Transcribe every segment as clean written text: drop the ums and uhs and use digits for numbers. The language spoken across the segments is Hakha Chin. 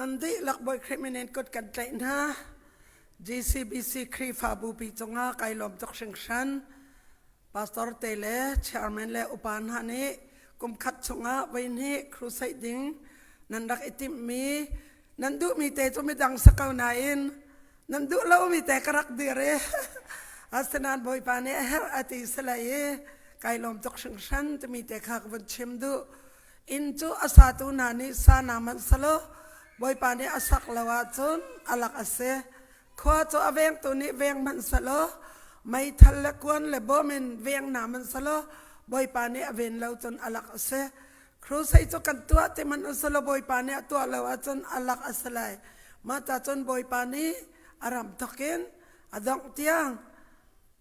Nan dihlak Bawi Khrih min in kut kan tlaih hna. GCBC Khrihfabu pi cungah kai lawm tuk hringhran. Pastor te le chairman le upa hna nih kum khat chungah voi hnih crusade ding nan rak i timhmi nan duhmi te cu midang sa ko nain nan duh lomi te ka rak dir i asinain Bawipa nih a herh a ti si lai i kai lawm tuk hringhran timi te kha ka vun chim duh. Inn cu a satu hna nih sa na manh selaw Bawipa nih a sak lo ahcun a lak a si. Khua cu a vengtu nih veng hmanh selaw meithal le kuan le bawm in veng hna hmanh selaw Bawipa nih a ven lo cun a lak a si. Crusade cu kan tuah ti hmanh usulaw Bawipa nih a tuah lo ahcun a lak a si lai. Mah ta cun Bawipa nih a ram thawk in a dongh tiang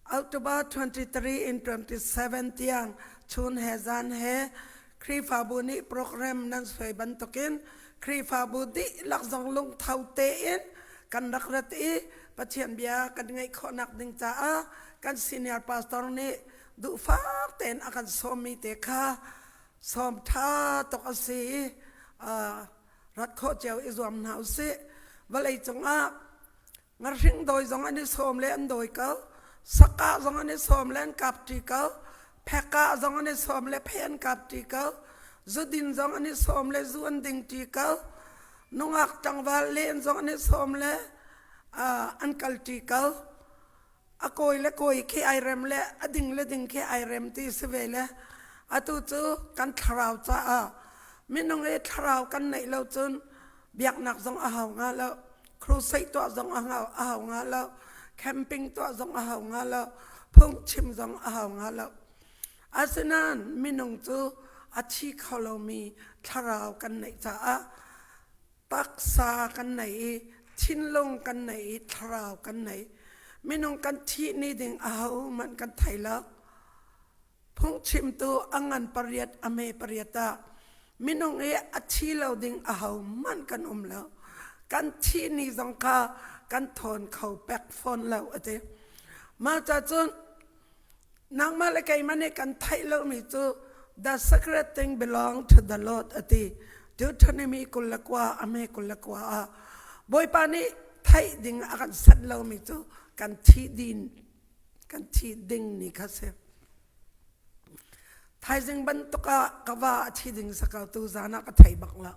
October 23 in 27 tiang chun he zan he Khrihfabu nih program nan suai bantukin Khrihfabu dihlak zong lungtho tein kan rak rat i Pathian bia kan ngaih khawhnak ding caah kan senior pastor nih duhfak tein a kan sawmmi te kha sawm ṭha tuk a si i rat khawh cio i zuam hna usih. Vawlei cungah Ngahring dawi zong an i sawm le an dawi ko. Sakah zong an i sawm le an kap ṭi ko. Phekah zong an i sawm le phe an kap ṭi ko. Zudin zong an i sawm le zu an ding ṭi ko. Nungak tlangval len zong an i sawm le an kal ṭi ko. A kawi le kawi khi ai rem le a ding le ding khi ai rem ti si ve le atu cu kan thlarau caah minung i thlarau kan neih lo cun biaknak zong a hau hnga lo crusade tuah zong a hau a hau hnga lo camping tuah zong a hau hnga lo phungchim zong a hau hnga lo asinain minung cu a thi kho lomi thlarau kan neih caah taksa kan nei i thinlung kan nei i thlarau kan nei minung kan thih ni ding a ho man kan thei lo Phungchimtu a ngan pariat a me pariat ah minung i a thi lo ding ahohmanh kan um lo. Kan thih ni zong kha kan thawn kho pek fawn lo a ti. Mah ca cun nangmah le keimah nih kan theih lomi cu the secret thing belong to the Lord a ti. Deuteronomy 29 a me 29 ah Bawipa nih theih ding a kan sanh lomi cu kan thih din kan thi ding ni kha si. Thaizing bantuk ah ka va a thi ding sakau tu zan ah ka thei bak lo.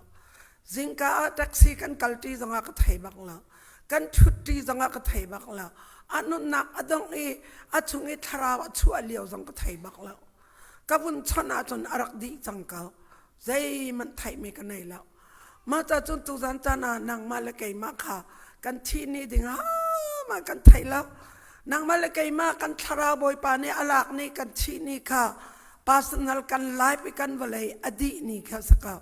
Zingka ah taxi kan kal ṭi zongah ka thei bak lo. Kan ṭhut ṭi zongah ka thei bak lo. A nunnak a dongh i a chung i thlarau a chuah lio zong ka thei bak lo. Ka vun chawnh ahcun a rak dih cang ko. Zeihmanh theihmi ka nei lo. Mah ca cun tuzan caan ah nangmah le keimah kha kan thih ni ding ma kan thei lo. Nangmah le keimah kan thlarau Bawipa nih a lak ni kan thih ni kha personal kan life i kan vawlei a dih ni kha si ko.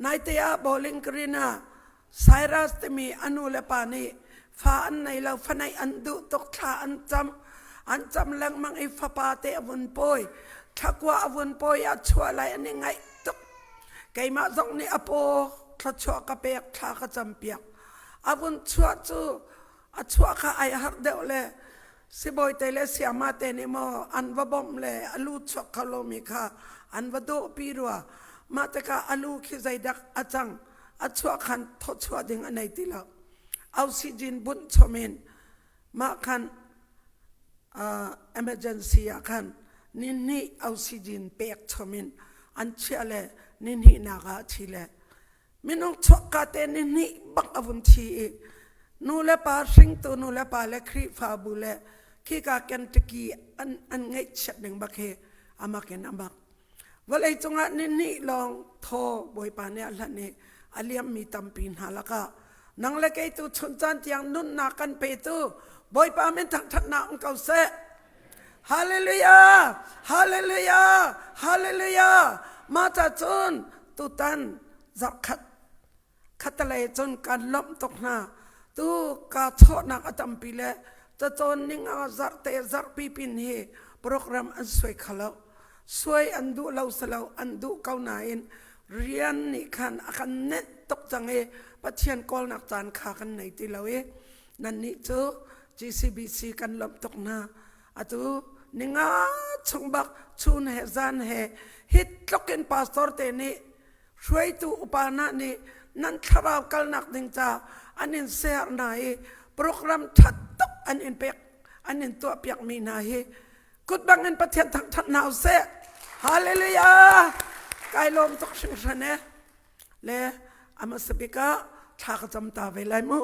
Naite ah Bowling Green ah Cyrus timi a nu le pa nih fa an nei lo fa neih an duh tuk thla an cam an cam lengmang i fapa te a vun pawi thlakua a vun pawi a chuah lai an i ngaih tuk keimah zong nih a paw thluachuah ka pek thla ka campiak a vun chuah cu a chuah kha ai harh deuh le sibawi te le siama te nih maw an va bawmh le a lu chuak kho lomi kha an va dawhpi rua mah tikah a lu khi zeidak a cang a chuah khan thawchuah ding a nei ti lo oxygen bunh chom in mah khan emergency ah khan ni hnih oxygen pek chom in an chiah le ni hnihnak ah a thi le minung chuakka te ni hnih bak a vun thi i nu le pa hringtu nu le pa le Khrihfabu le khika Kentucky an an ngaihchiat ning bak hi amak in amak vawlei cungah ni hnih lawng thaw Bawipa nih a hlanh i a liammi tampi hna lakah nang le kei tu chun caan tiang nunnak kan petu Bawipa min thangṭhatnak um ko seh Hallelujah! Hallelujah! Hallelujah! Mah ca cun tutan zarhkhat khatalei cun kan lawmh tuk hna. Tu ka chawhnak a tampi le cacawn ning ah zarhte zarhpi pin hi program an suai kho lo. Suai an duh lo silo an duh ko nain rian nih khan a kan nenh tuk cang i Pathian kawlnak caan kha kan nei ti lo i Nannih cu GCBC kan lawmh tuk hna. Atu ninga chung bak chun he zan he hi tluk in pastor te nih hruaitu upa hna nih Nan thlarau kalnak ding ca an in ser hna i program ṭhat tuk an in pek an in tuahpiak mi hna hi kut bang in Pathian thangṭhat hna usih. Hallelujah! Kai lawm tuk hringhran e. Le ama sabik ah thla ka cam ta ve lai mu.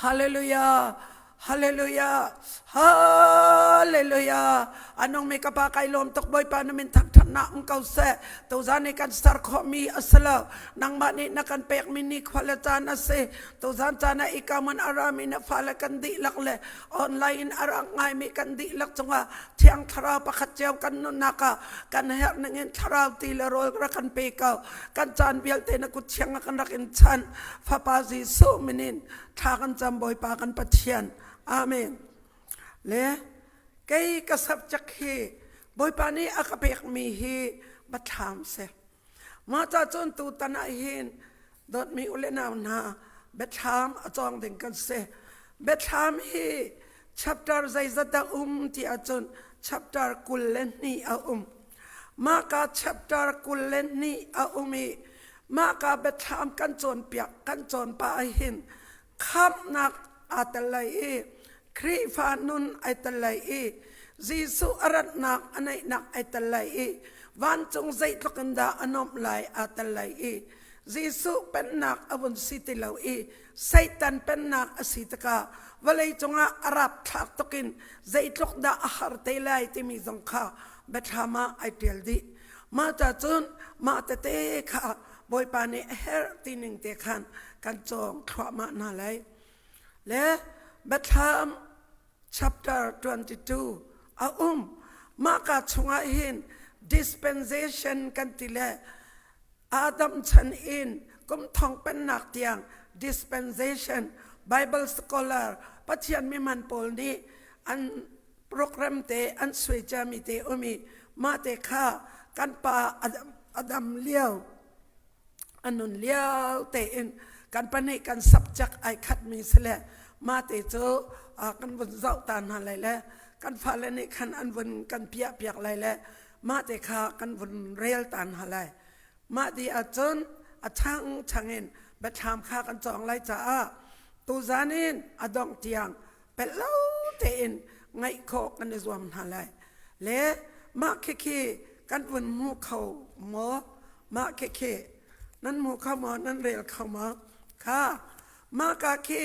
Hallelujah! Hallelujah! Hallelujah! Anung mi ka pa kai lawm tuk Bawipa na min thangthatnak um ko seh. Tuzan i kan ser khawhmi a si lo. Nangmah nih na kan pekmi ni khua le caan a si. Tuzan caan ah ika man a rami na fale kan dihlak le online in a rak ngaimi kan dihlak cungah Thiang Thlarau pakhat cio kan nunnak ah kan herh ningin thlarau ti le rawl rak kan pe ko. Kan caan vialte na kut thiang ah kan rak in chan. Fapa Jesuh min in thla kan cam Bawipa kan Pathian. Amen. Le kei ka subject hi Bawipa nih a ka pekmi hi biathlam si. Mah ca cun tutan ah hin dawtmi u le nau hna biathlam a cawng ding kan si. Biathlam hi chapter zeizat dah um ti ahcun chapter 22 a um. Mahka chapter 22 a um i mahka biathlam kan cawnpiak kan cawn pah ahhin khamhnak aa tel lai i Khrihfa nun ai tel lai i Jesuh a ratnak a neihnak ai tel lai i vancung zeitluk in dah a nuamh lai aa tel lai i Jesuh pennak a vun si ti lo i Satan pennak a si tikah vawlei cungah a rapthlak tukin zeitluk dah a har te lai timi zong kha biathlam ah ai ṭial dih. Mah ca cun mah tete kha Bawipa nih a herh ti ning te khan kan cawng thluahmah hna lai. Le Biathlam chapter 22 a um. Mahka chungah hin dispensation kan ti le Adam chan in kum thong pennak tiang dispensation Bible scholar Pathian miman pawl nih an program te an suai ciami te um i mah te kha kan pa Adam lio a nun lio tein kan pahnih kan subject ai khatmi si le mah te cu kan vun zoh ta hna lai le kan fale nih khan an vun kan piah piak lai le mah te kha kan vun rel ta hna lai. Mah ti ahcun a chang chang in biathlam kha kan cawng lai caah tuzan in a dongh tiang pelh lo tein ngaih khawh kan i zuam hna lai. Le mah khikhi kan vun hmu kho maw? Mah khikhi nan hmu kho maw? Nan rel kho maw? Kha mah ka khi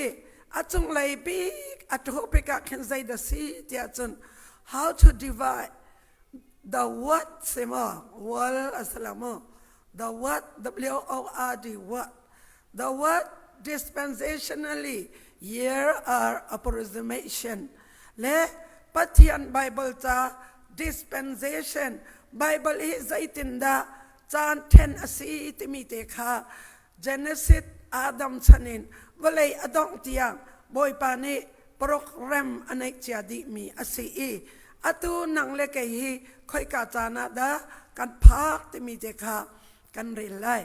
a cunglei bik a topic ah khin zei dah si tiah cun how to divide the word si maw word a si lo maw the word W O R D word the word dispensationally year are approximation le Pathian Bible ca dispensation Bible hi zeitindah caan then a si timi te kha Genesis Adam chan in vawlei a dongh tiang Bawipa nih program a neih cia dihmi a si i atu nang le kei hi khoika caan ah dah kan phak timi te kha kan rel lai.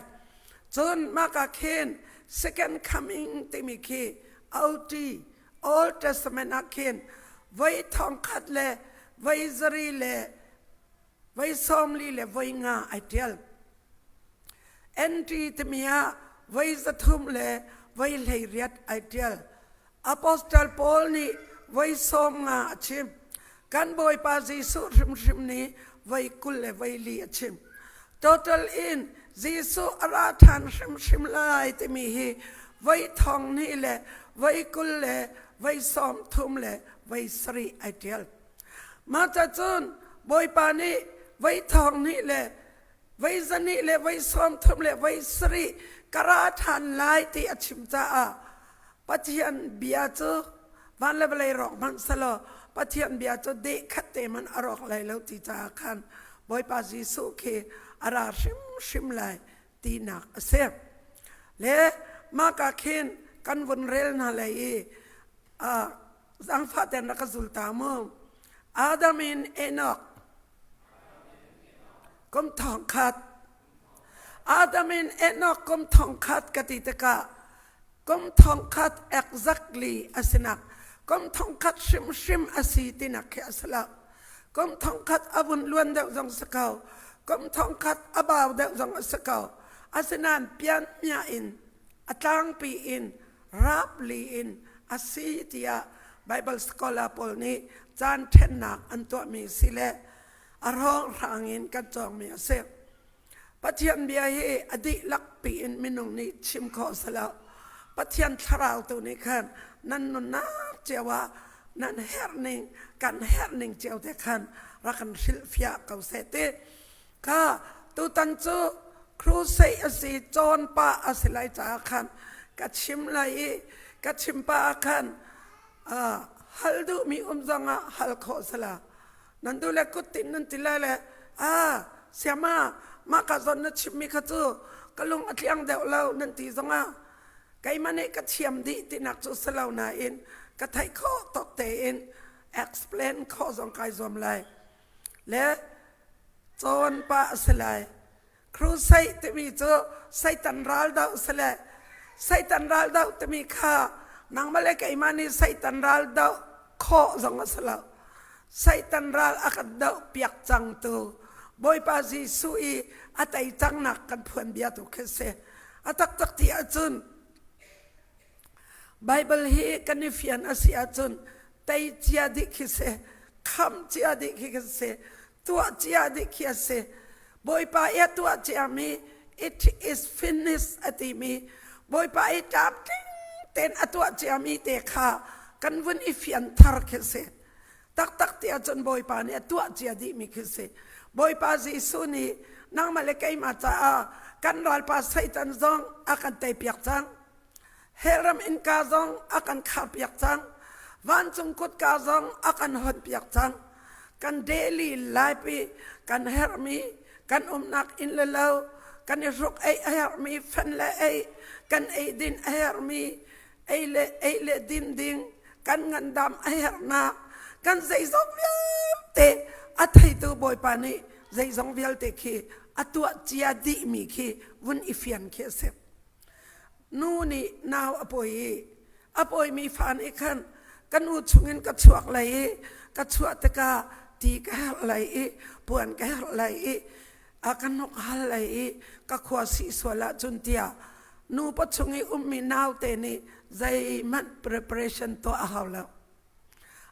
Cun mah ka khin second coming timi khi OT Old Testament ah khin voi thong khat le voi zari le voi sawmli le voi nga ai ṭial. NT timi ah voi 300 le voi 18 ai ṭial. Apostle Paul nih voi 15 a chim. Kan Bawipa Jesuh hrimhrim nih voi 24 le voi 4 a chim. Total in Jesuh a ra ṭhan hrimhrim lai timi hi voi 2000 le voi 20 le voi 30 le voi 7 ai ṭial. Mah cun Bawipa nih voi 2000 le voi 200 le voi 30 le voi 7 ka ra ṭhan lai ti a chim caah Pathian bia cu van le vawlei rawk hmanh selaw Pathian bia cu deh khat te hmanh a rawk lai lo ti caah khan Bawipa Jesuh khi a ra hrimhrim lai tinak a si. Le mah ka khin kan vun rel hna lai i zaangfah ten rak ka zul ta mu. Adam in Enoch kum thong khat Adam in Enoch kum thong khat ka ti tikah kum thong khat exactly a sinak kum thong khat hrimhrim a si tinak khi a si lo. Kum thong khat a vun luan deuh zong si ko. Kum thong khat a bau deuh zong a si ko. Asinain pianmia in a tlangpi in rapli in a si tiah Bible scholar pawl nih caan ṭhennak an tuahmi si le a hrawnghrang in kan cawngmi a si. Pathian bia hi a dihlak piin minung nih chim khawh si lo. Pathian thlarau tu nih khan nan nunnak cio ah nan herh ning kan herh ning cio te khan rak kan hrilhfiah ko seh ti. Kha tutan cu crusade a si cawn pah a si lai caah khan ka chim lai i ka chim pah ah khan hal duhmi um zongah hal khawh si la. Nan duh le kut tin nan ti lai le a siama mah ka zawn na chimmi kha cu ka lung a tliang deuh lo nan ti zongah keimah nih ka thiam dih tinak cu si lo nain ka theih khawh tawk tein explain khawh zong kai zuam lai. Le cawn pah a si lai. Crusade timi cu Satan ral doh si le Satan ral doh timi kha nangmah le keimah nih Satan ral doh khawh zong a si lo. Satan ral a kan doh piak cangtu Bawipa Jesuh i a tei cangnak kan phuan bia tu khi si. A taktak ti ahcun Bible hi kan i fian a si ahcun tei cia dih khi si, kham cia dih khi kan si, tuah cia dih khi a si. Bawipa i a tuah ciami it is finished a timi Bawipa i tlamtling tein a tuah ciami te kha kan vun i fian thar khi si. Taktak ti ahcun Bawipa nih a tuah cia dihmi khi si. Bawipa Jesuh nih nangmah le keimah caah kan ralpa Satan zong a kan teipiak cang. Hellram innka zong a kan kharpiak cang. Vancung kutka zong a kan honpiak cang. Kan daily life i kan herhmi, kan umnak inn le lo, kan i hruk ei a herhmi, fen le ei, kan eidin a herhmi, ei le ei le din ding, kan ngandam a herhnak, kan zeizong vialte a theitu Bawipa nih zeizong vialte khi a tuah cia dihmi khi vun i fian khi a si. Nu nih nau a pawi i a pawimi fa nih khan ka nu chungin ka chuak lai i ka chuah tikah ti ka herh lai i puan ka herh lai i a ka hnuk hal lai i ka khua sih sual ahcun tiah nupa chung i ummi naute nih zeihmanh preparation tuah a hau lo.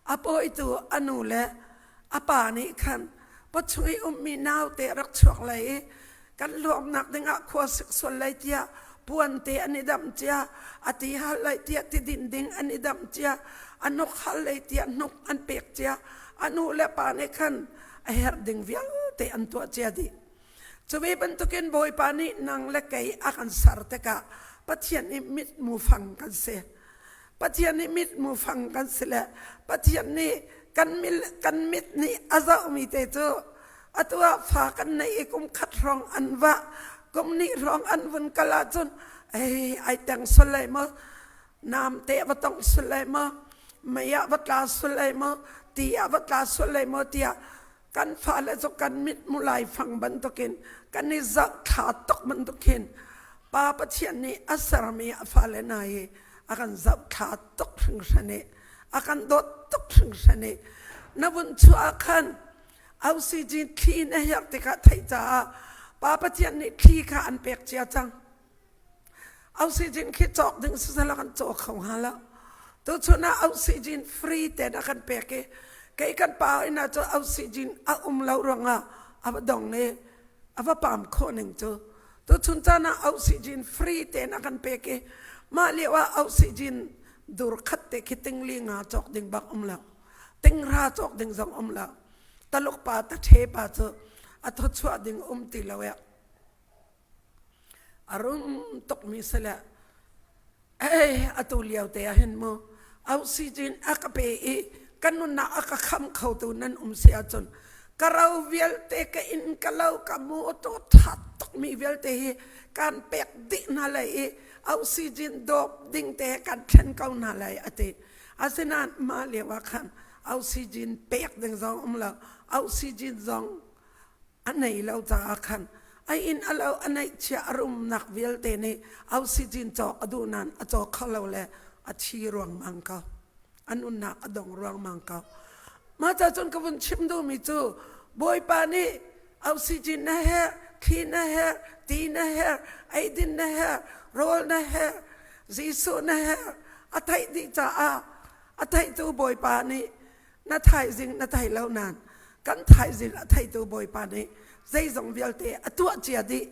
A pawitu a nu le a pa nih khan pawchung i ummi naute rak chuak lai i kan hluaknak dingah khua sik sual lai tiah puante an i damh cia, a ti hal lai tiah tidin ding an i damh cia, a hnuk hal lai tiah hnuk an pek cia, a nu le pa nih khan a herh ding vialte an tuah cia dih. Cu ve bantukin Bawipa nih nang le kei a kan ser tikah Pathian nih mitmu fang kan si. Pathian nih mitmu fang kan si le Pathian nih kan, mil, kan mit nih a zohmi te cu atu ah fa kan neih i kum khat hrawng an vah kum nih hrawng an vun kal ahcun ei ai teng sul lai maw nam te va tong sul lai maw mei ah va tla sul lai maw ti ah va tla sul lai maw tiah kan fale cu kan mithmu laifang bantukin kan i zohthla tuk bantukin Pa Pathian nih a sermi a fale hna hi a kan zohthla tuk hringhran i a kan dawt tuk hringhran i na vun chuah ah khan oxygen thli na herh tikah theih caah Pa Pathian nih thli kha an pek cia cang. Oxygen khi cawk ding siseh kan caw kho hnga lo. Tuchun ah oxygen free ten a kan pek i kei kan pa inn ah cu oxygen a um lo ruangah a va dong i a va pam khawh ning cu. Tuchun caan ah oxygen free ten a kan pek i mah lio ah oxygen dur khat te khi tingli nga cawk ding bak um lo. Tingra cawk ding zong um lo. Taluk pa ta the pa cu a thawchuah ding um ti lo eh. A rum tukmi si le ei atu lio te ah hin mu oxygen a ka pe i ka nunnak a ka kham khotu nan um si ahcun ka ro vialte ka inn ka lo ka mu to tha tukmi vialte hi kan pek dih hna lai i oxygen dawp ding te kan thlen ko hna lai a ti. Asinain mah lio ah khan oxygen pek ding zong um lo oxygen zong a nei lo caah khan a inn a lo a neihchia a rumnak vialte nih oxygen cawk a duh nain a caw kho lo le a thi ruangmang ko a nunnak a dong ruangmang ko mah ca cun ka vun chim duhmi cu bawipa nih oxygen na herh. Thli na herh, ti na herh, eidin na herh, rawl na herh, Jesuh na herh. A theih dih caah a theihtu Bawipa nih na thaizing na thei lo nain kan thaizing a theitu Bawipa nih zeizong vialte a tuah cia dih.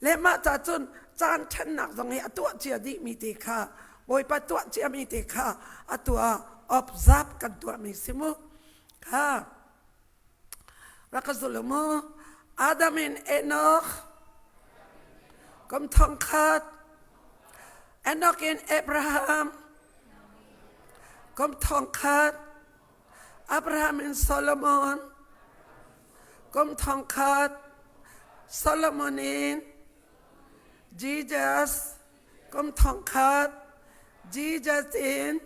Le mah ca cun caan ṭhennak zong hi a tuah cia dihmi te kha Bawipa tuah ciami te kha a tuah observe kan tuahmi si mu. Kha rak ka zul mu. Adam in Enoch kum thong khat Enoch in Abraham kum thong khat Abraham in Solomon kum thong khat Solomon in Jesus kum thong khat Jesus in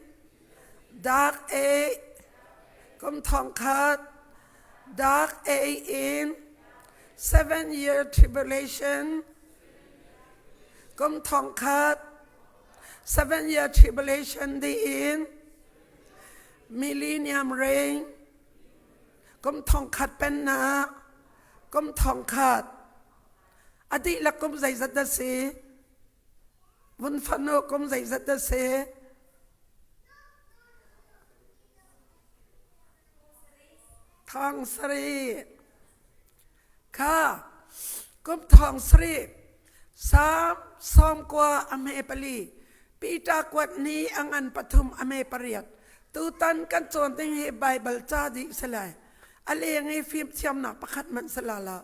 Dark A kum thong khat Dark A in 7 year tribulation kum thong khat 7 year tribulation di in millennium reign kum thong khat pennak kum thong khat a dihlak kum zeizat dah si vun fanu kum zeizat dah si thong sarih kha kum thong sarih Sam 90 a hme pali Peter kuat ni a ngan pathum a hme pariat tutan kan cawn ding hi Bible ca dih si lai a leng i fimthiamnak pakhat hmanh si la lo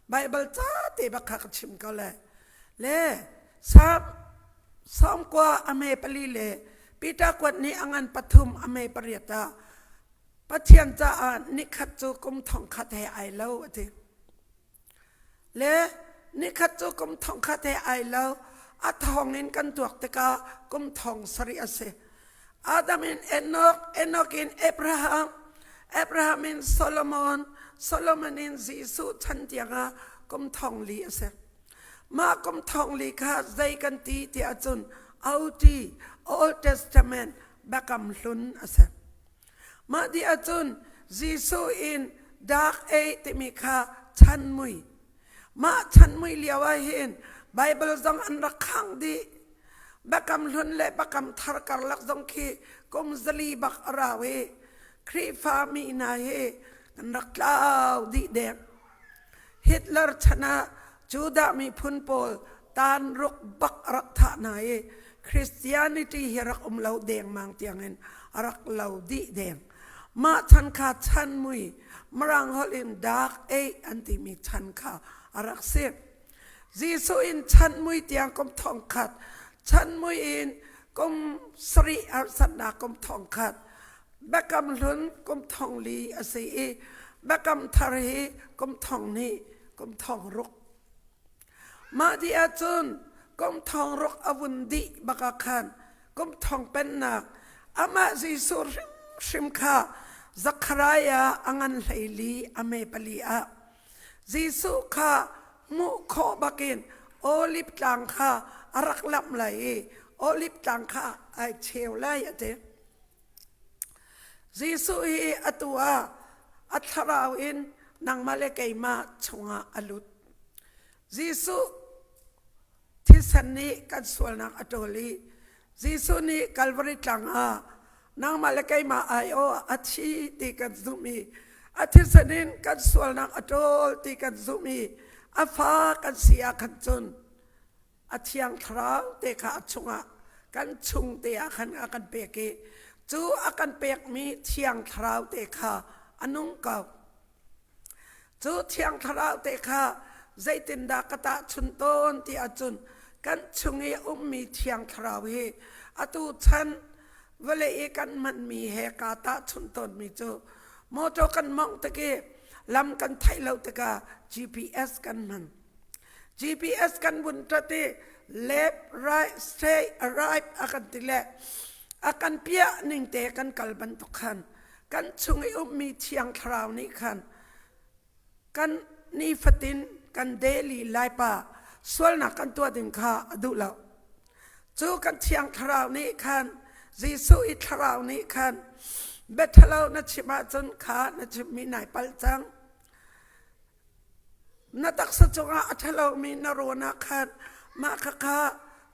Bible ca te bak kha ka chim ko le le Sam 90 a hme pali le Peter kuat ni a ngan pathum a hme pariat ah Pathian caah nikhat cu kum thong khat he ai lo a ti. Le nikhat cu kum thong khat he ai lo. A thong in kan tuak tikah kum thong sarih a si. Adam in Enoch, Enoch in Abraham, Abraham in Solomon, Solomon in Jesuh chan tiangah kum thong li a si. Mah kum thong li kha zei kan ti ti ahcun OT, Old Testament, Biakam Hlun a si. Mah dih ahcun Jesuh in Dark Age timi kha chan mui. Mah chan mui lio ah hin Bible zong an rak khang dih. Biakam Hlun le Biakam Thar karlak zong khi kum zali bak a rau i Khrihfa mi hna hi kan rak tlau dih deng. Hitler chan ah Judah miphun pawl tan ruk bak a rak thah hna i Christianity hi rak um lo dengmang tiangin a rak lo dih deng. Mah chan kha chan mui Mirang holh in dark age an timi chan kha a rak si. Jesuh in chan mui tiang kum thong khat, chan mui in kum sarih harsatnak kum thong khat, Biakam Hlun kum thong li a si i Biakam Thar hi kum thong hnih, kum thong ruk. Mah dih ahcun kum thong ruk a vun dih bak ah khan kum thong pennak amah Jesuh hrimhrim kha Zakhariah a ngan 14 a me pali ah Jesuh kha hmuh khawh bakin Olive tlang kha a rak lamh lai i Olive tlang kha ai cheu lai a ti. Jesuh hi atu ah a thlarau in nangmah le keimah chungah a lut. Jesuh thisen nih kan sualnak a ṭawl i Jesuh nih Calvary tlang ah nangmah le keimah aiawh a thi ti kan zumh i a thisen in kan sualnak a ṭawl ti kan zumh i a fa kan si ah khan cun a thiang thlarau te kha a chungah kan chung te ah khan a kan pek i cu a kan pekmi thiang thlarau te kha a nung ko. Cu thiang thlarau te kha zeitindah ka tahchun tawn ti ahcun kan chung i ummi thiang thlarau hi atu chan vawlei i kan hmanmi he kaa tahchun tawnmi cu motor kan mawngh tik i lam kan theih lo tikah GPS kan hman. GPS kan vun ṭat i left, right, straight, right a kan ti le a kan piah ning te kan kal bantuk khan kan chung i ummi thiang thlarau nih khan kan nifatin kan daily life ah sualnak kan tuah ding kha a duh lo. Cu kan thiang thlarau nih khan Jesuh i thlarau nih khan biaṭhalo na chim ahcun kha na chimmi nai palh cang. Na taksa cungah a ṭhalomi na rawn ah khan mah khakha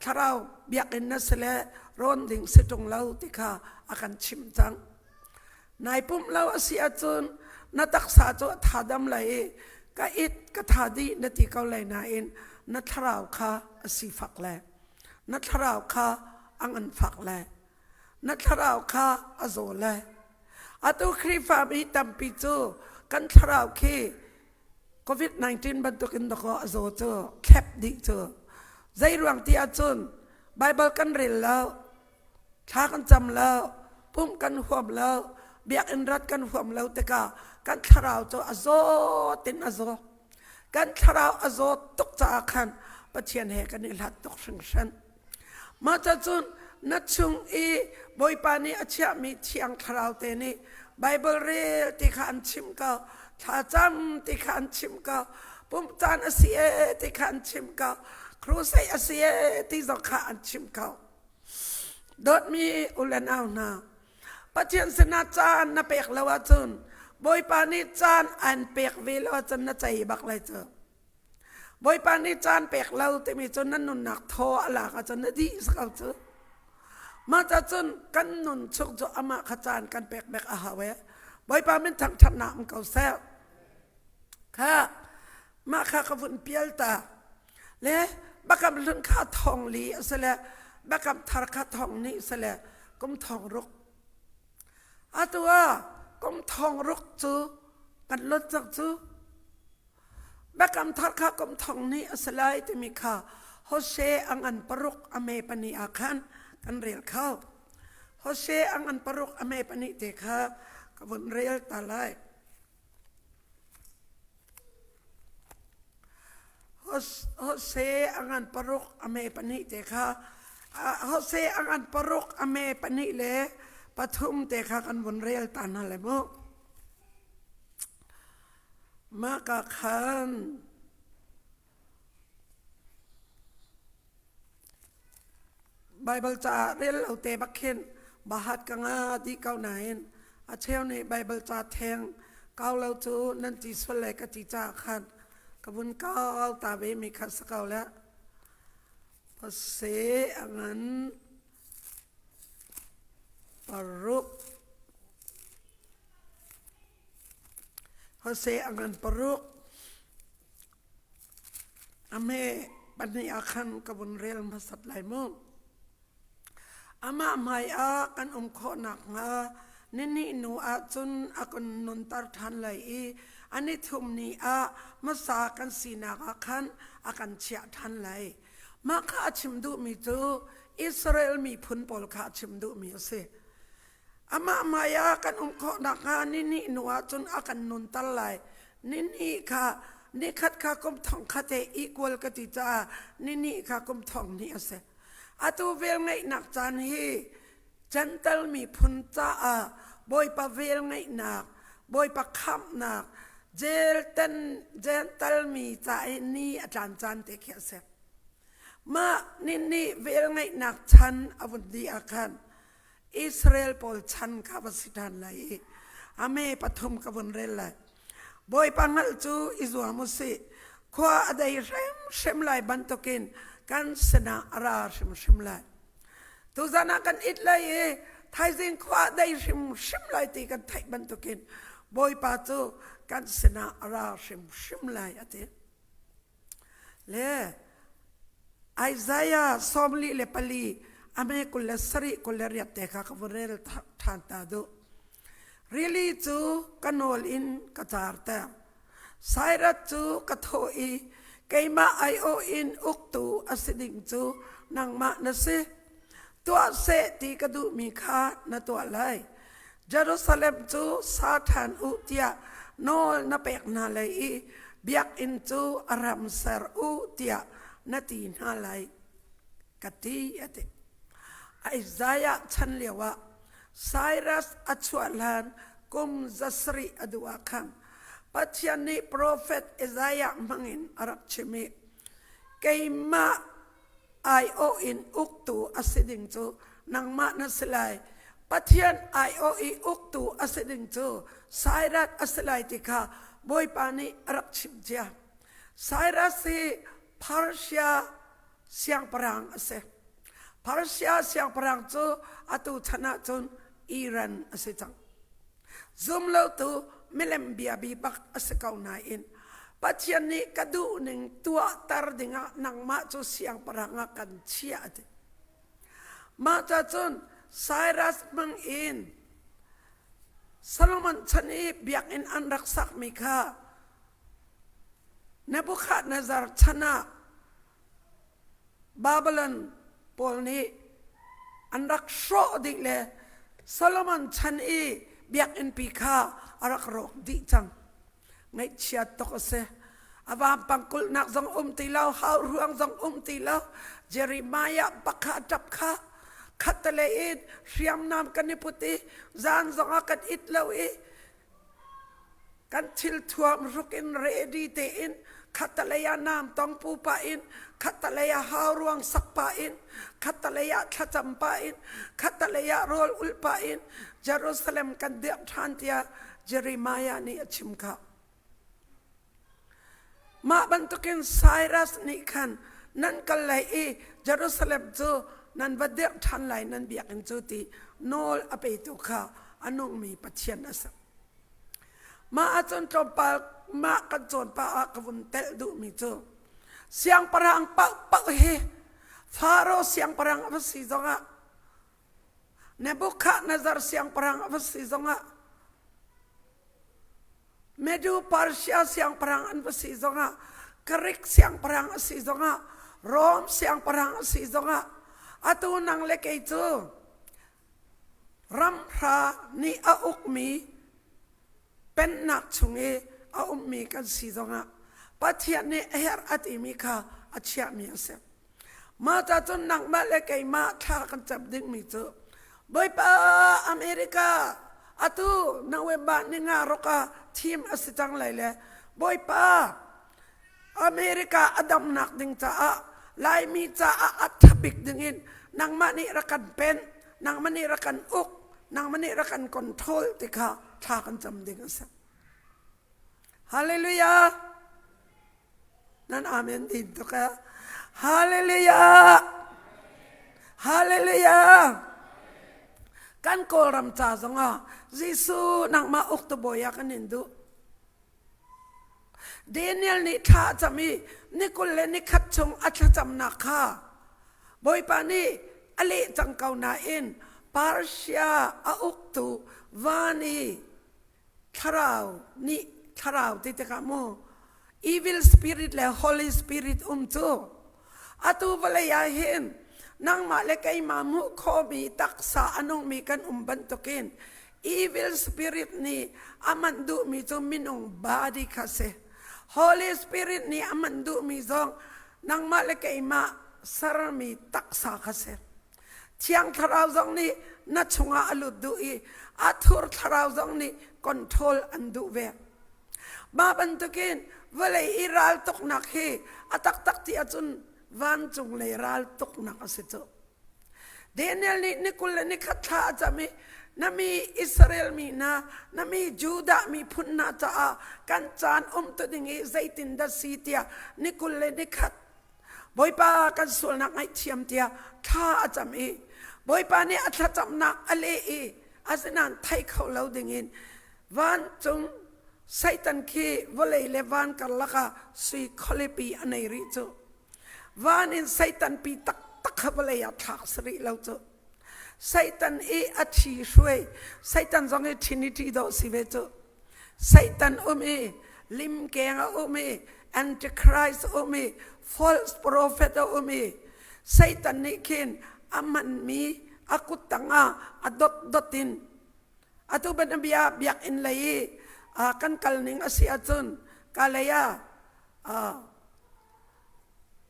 thlarau biakinn na si le rawn ding si ṭung lo ti kha a kan chimh cang. Nai pumh lo a si ahcun na taksa cu a tha dam lai i ka it ka tha dih na ti ko lai nain na thlarau kha a sifak lai. Na thlarau kha a nganfak lai. Na thlarau kha a zaw lai. Atu Khrihfami tampi cu kan thlarau khi COVID-19 bantukin dakaw a zaw cu thlep dih cu. Zei ruang ti ahcun Bible kan rel lo, thla kan cam lo, pumh kan huam lo, biakinn rat kan huam lo tikah kan thlarau cu a zaw tin a zaw. Kan thlarau a zaw tuk caah khan Pathian he kan i hlat tuk hringhran. Mah cun na chung i Bawipa nih a chiahmi Thiang Thlarau te nih Bible rel ti kha an chimh ko, thlacam ti kha an chimh ko, pumh caan a si ee ti kha an chimh ko, crusade a si ee ti zong kha an chimh ko. Dawtmi u le nau hna, Pathian sinah caan na pek lo ahcun Bawipa nih caan an pek ve lo ahcun na cei bak lai cu. Bawipa nih caan pek lo timi cu na nunnak thaw a lak ahcun na dih ko cu. Mah ca cun kan nun chung cu amah kha caan kan pek bek a hau e. Bawipa min thangṭhatnak um ko seh. Kha mah kha ka vun pial ta. Le bakam hlun kha thong li a si le bakam thar kha thong ni a si le kum thong ruk. Atu ah kum thong ruk cu kan lot cang cu. Biakam Thar kha kum thong nih a si lai timi kha Hosea a ngan paruk a me pahnih ah khan kan rel kho. Hosea a ngan paruk a me pahnih te kha ka vun rel ta lai. Hosea a ngan paruk a me pahnih te kha Hosea a ngan paruk a me pahnih le pathum te kha kan vun rel ta hna lai mu. Mah ka khan Baibal caah rel lo te bak khin bahat ka nga dih ko nain a cheu nih Baibal ca theng kau lo cu nan ti sual lai ka ti caah khan ka vun kau ta ve mi kha si ko le. Pase a ngan paruk. Hosea a ngan paruk. A hme pahnih ah khan ka vun rel hmasat lai mu. Amah hmai ah kan um khawh nakhnga nihnih hnu ah cun a kan nunter ṭhan lai i a nithum ni ah hmasa kan sinak ah khan a kan chiah ṭhan lai. Mah kha a chim duhmi cu Israel miphun pawl kha a chim duhmi a si. Amah hmai ah kan um khawh nakhnga nihnih hnu ah cun a kan nunter lai. Nihnih kha nikhat kha kum thong khat he equal ka ti caah nihnih kha kum thong hnih a si. Atu velngeihnak caan hi Gentle miphun caah Bawipa velngeihnak, Bawipa khamhnak, Jelten Gentle mi ca i ni a tlan caan te khi a si. Mah nihnih velngeihnak chan a vun dih ah khan Israel pawl chan kha va si ṭhan lai i a me pathum ka vun rel lai. Bawipa hngalh cu i zuam u sih. Khua a dei hrimhrim lai bantukin kan sinah a ra hrimhrim lai. Tuzan ah kan it lai i thaizing khua a dei hrimhrim lai ti kan theih bantukin Bawipa cu kan sinah a ra hrimhrim lai a ti. Le Isaiah 44 a hme 27 28 te kha ka vun rel ṭhan ta duh. Rili cu ka nawl in ka carter. Sairat cu ka thawh i keimah aiawh in uktu a si ding cu nangmah na si. Tuah seh ti ka duhmi kha na tuah lai. Jerusalem cu sa ṭhan u tiah nawl na pek hna lai i biakinn cu a ram ser u tiah na ti hna lai ka ti a ti. Isaiah chan lioah Cyrus a chuah hlan kum zasarih a duh ah khan Pathian nih profet Isaiah hmangin a rak chim i keimah aiawh in uktu a si ding cu nangmah na si lai. Pathian aiawh i uktu a si ding cu Sairat a si lai ti kha Bawipa nih a rak chimh cia. Cyrus hi Persia siangpahrang a si. Persia siangpahrang cu atu chan ahcun Iran a si cang. Zumlotu milem bia bi bak a si ko nain Pathian nih ka duhning tuahter dingah nangmah cu siangpahrang ah kan chiah a ti. Mah ca cun Cyrus hmang in Solomon chan i biakinn an rak sakmi kha Nebuchadnezzar chan ah Babylon pawl nih an rak hrawh dih le Solomon chan i biakinnpi kha a rak rawk dih cang. Ngaihchiat tuk a si. A vampang kulhnak zong um ti lo, hau ruang zong um ti lo. Jeremiah bak kha a ṭap kha. Khattelei in hriamnam kan i put i zan zongah kan it lo i Kan thil thuam hruk in ready tein khattalei ah naam tong pu pah in khattalei ah hauruang sak pah in khattalei ah thlacam pah in khattalei ah rawl ulh pah in Jerusalem kan dirh ṭhan tiah Jeremiah nih a chim kha. Mah bantukin Cyrus nih khan nan kal lai i Jerusalem cu nan va dirh ṭhan lai nan biakinn cu ti nawl a petu kha a nungmi Pathian a si. Mah ahcun tlawmpal mah kan cawn pah ah ka vun telh duhmi cu siangpahrang paohpaoh hi Faro siangpahrang a va si zongah Nebuchadnezzar siangpahrang a va si zongah Medu Persia siangpahrang an va si zongah Greek siangpahrang a si zongah Rome siangpahrang a si zongah atu nang le kei cu Ramhra nih a ukmi pennak chung i a ummi kan si zongah Pathian nih a herh a timi kha a chiahmi a si. Mah ca cun nangmah le keimah thla kan cam dingmi cu Bawipa America atu November ni nga ruk ah thim a si cang lai le Bawipa America a damnak ding caah Laimi caah a ṭha bik dingin nangmah nih rak kan pen, nangmah nih rak kan uk, nangmah nih rak kan control ti kha thla kan cam ding a si. Hallelujah! Nan amen din tuk eh. Hallelujah! Hallelujah! Kan Kawlram ca zongah Jesuh nangmah uk tu bawi ah kan in duh. Daniel nih thla a cam i ni 21 chung a thlacamnak kha Bawipa nih a leh cang ko nain Persia a uktu van i thlarau nih thlarau ti tikah mu evil spirit le holy spirit um cu atu vawlei ah hin nangmah le keimah hmuh khawhmi taksa a nungmi kan um bantukin Evil spirit nih a manh duhmi cu minung body kha si. Holy Spirit nih a manh duhmi zong nangmah le keimah sermi taksa kha si. Thiang Thlarau zong nih na chungah a lut duh i a thur thlarau zong nih control an duh ve. Mah bantukin vawlei i ral tuknak hi a taktak ti ahcun vancung lei ral tuknak a si cu. Daniel nih ni 21 thla a cam i na mi Israel mi hna, na mi Judah miphun hna caah kan caan um tu ding i zeitindah si tiah ni 21 Bawipa kan sualnak ngaihthiam tiah thla a cam i Bawipa nih a thlacamnak a leh i asinain thei kho lo dingin vancung Satan khi vawlei le van karlak ah sui khualipi a nei rih cu. Van in Satan pi taktak kha vawlei ah thlak si rih lo cu. Satan i a ṭhi hruai, Satan zong i Trinity dawh si ve cu. Satan um i limkeng a um i Antichrist um i false prophet a um i Satan nih khin a hmanmi a kut tangah a dotdot in atu ban bia biakinn lei i kan kal ning a si ahcun ka lei ah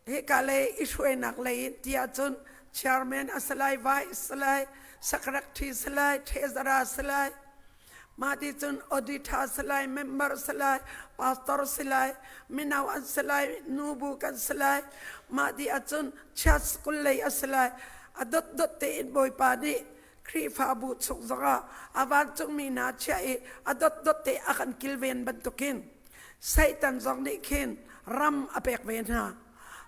Hika lei i hruainak lei in ti ahcun chairman a si lai, vice si lai, secretary si lai, treasurer si lai, mah ti cun auditor si lai, member si lai, pastor si lai, mino an si lai, nubu kan si lai, mah ti ahcun church school lei a si lai. A dotdot tein Bawipa nih Khrihfabu chung zongah a vancungmi hna chiah i a dotdot te a kan kilven bantukin Satan zong nih khin ram a pek ve hna.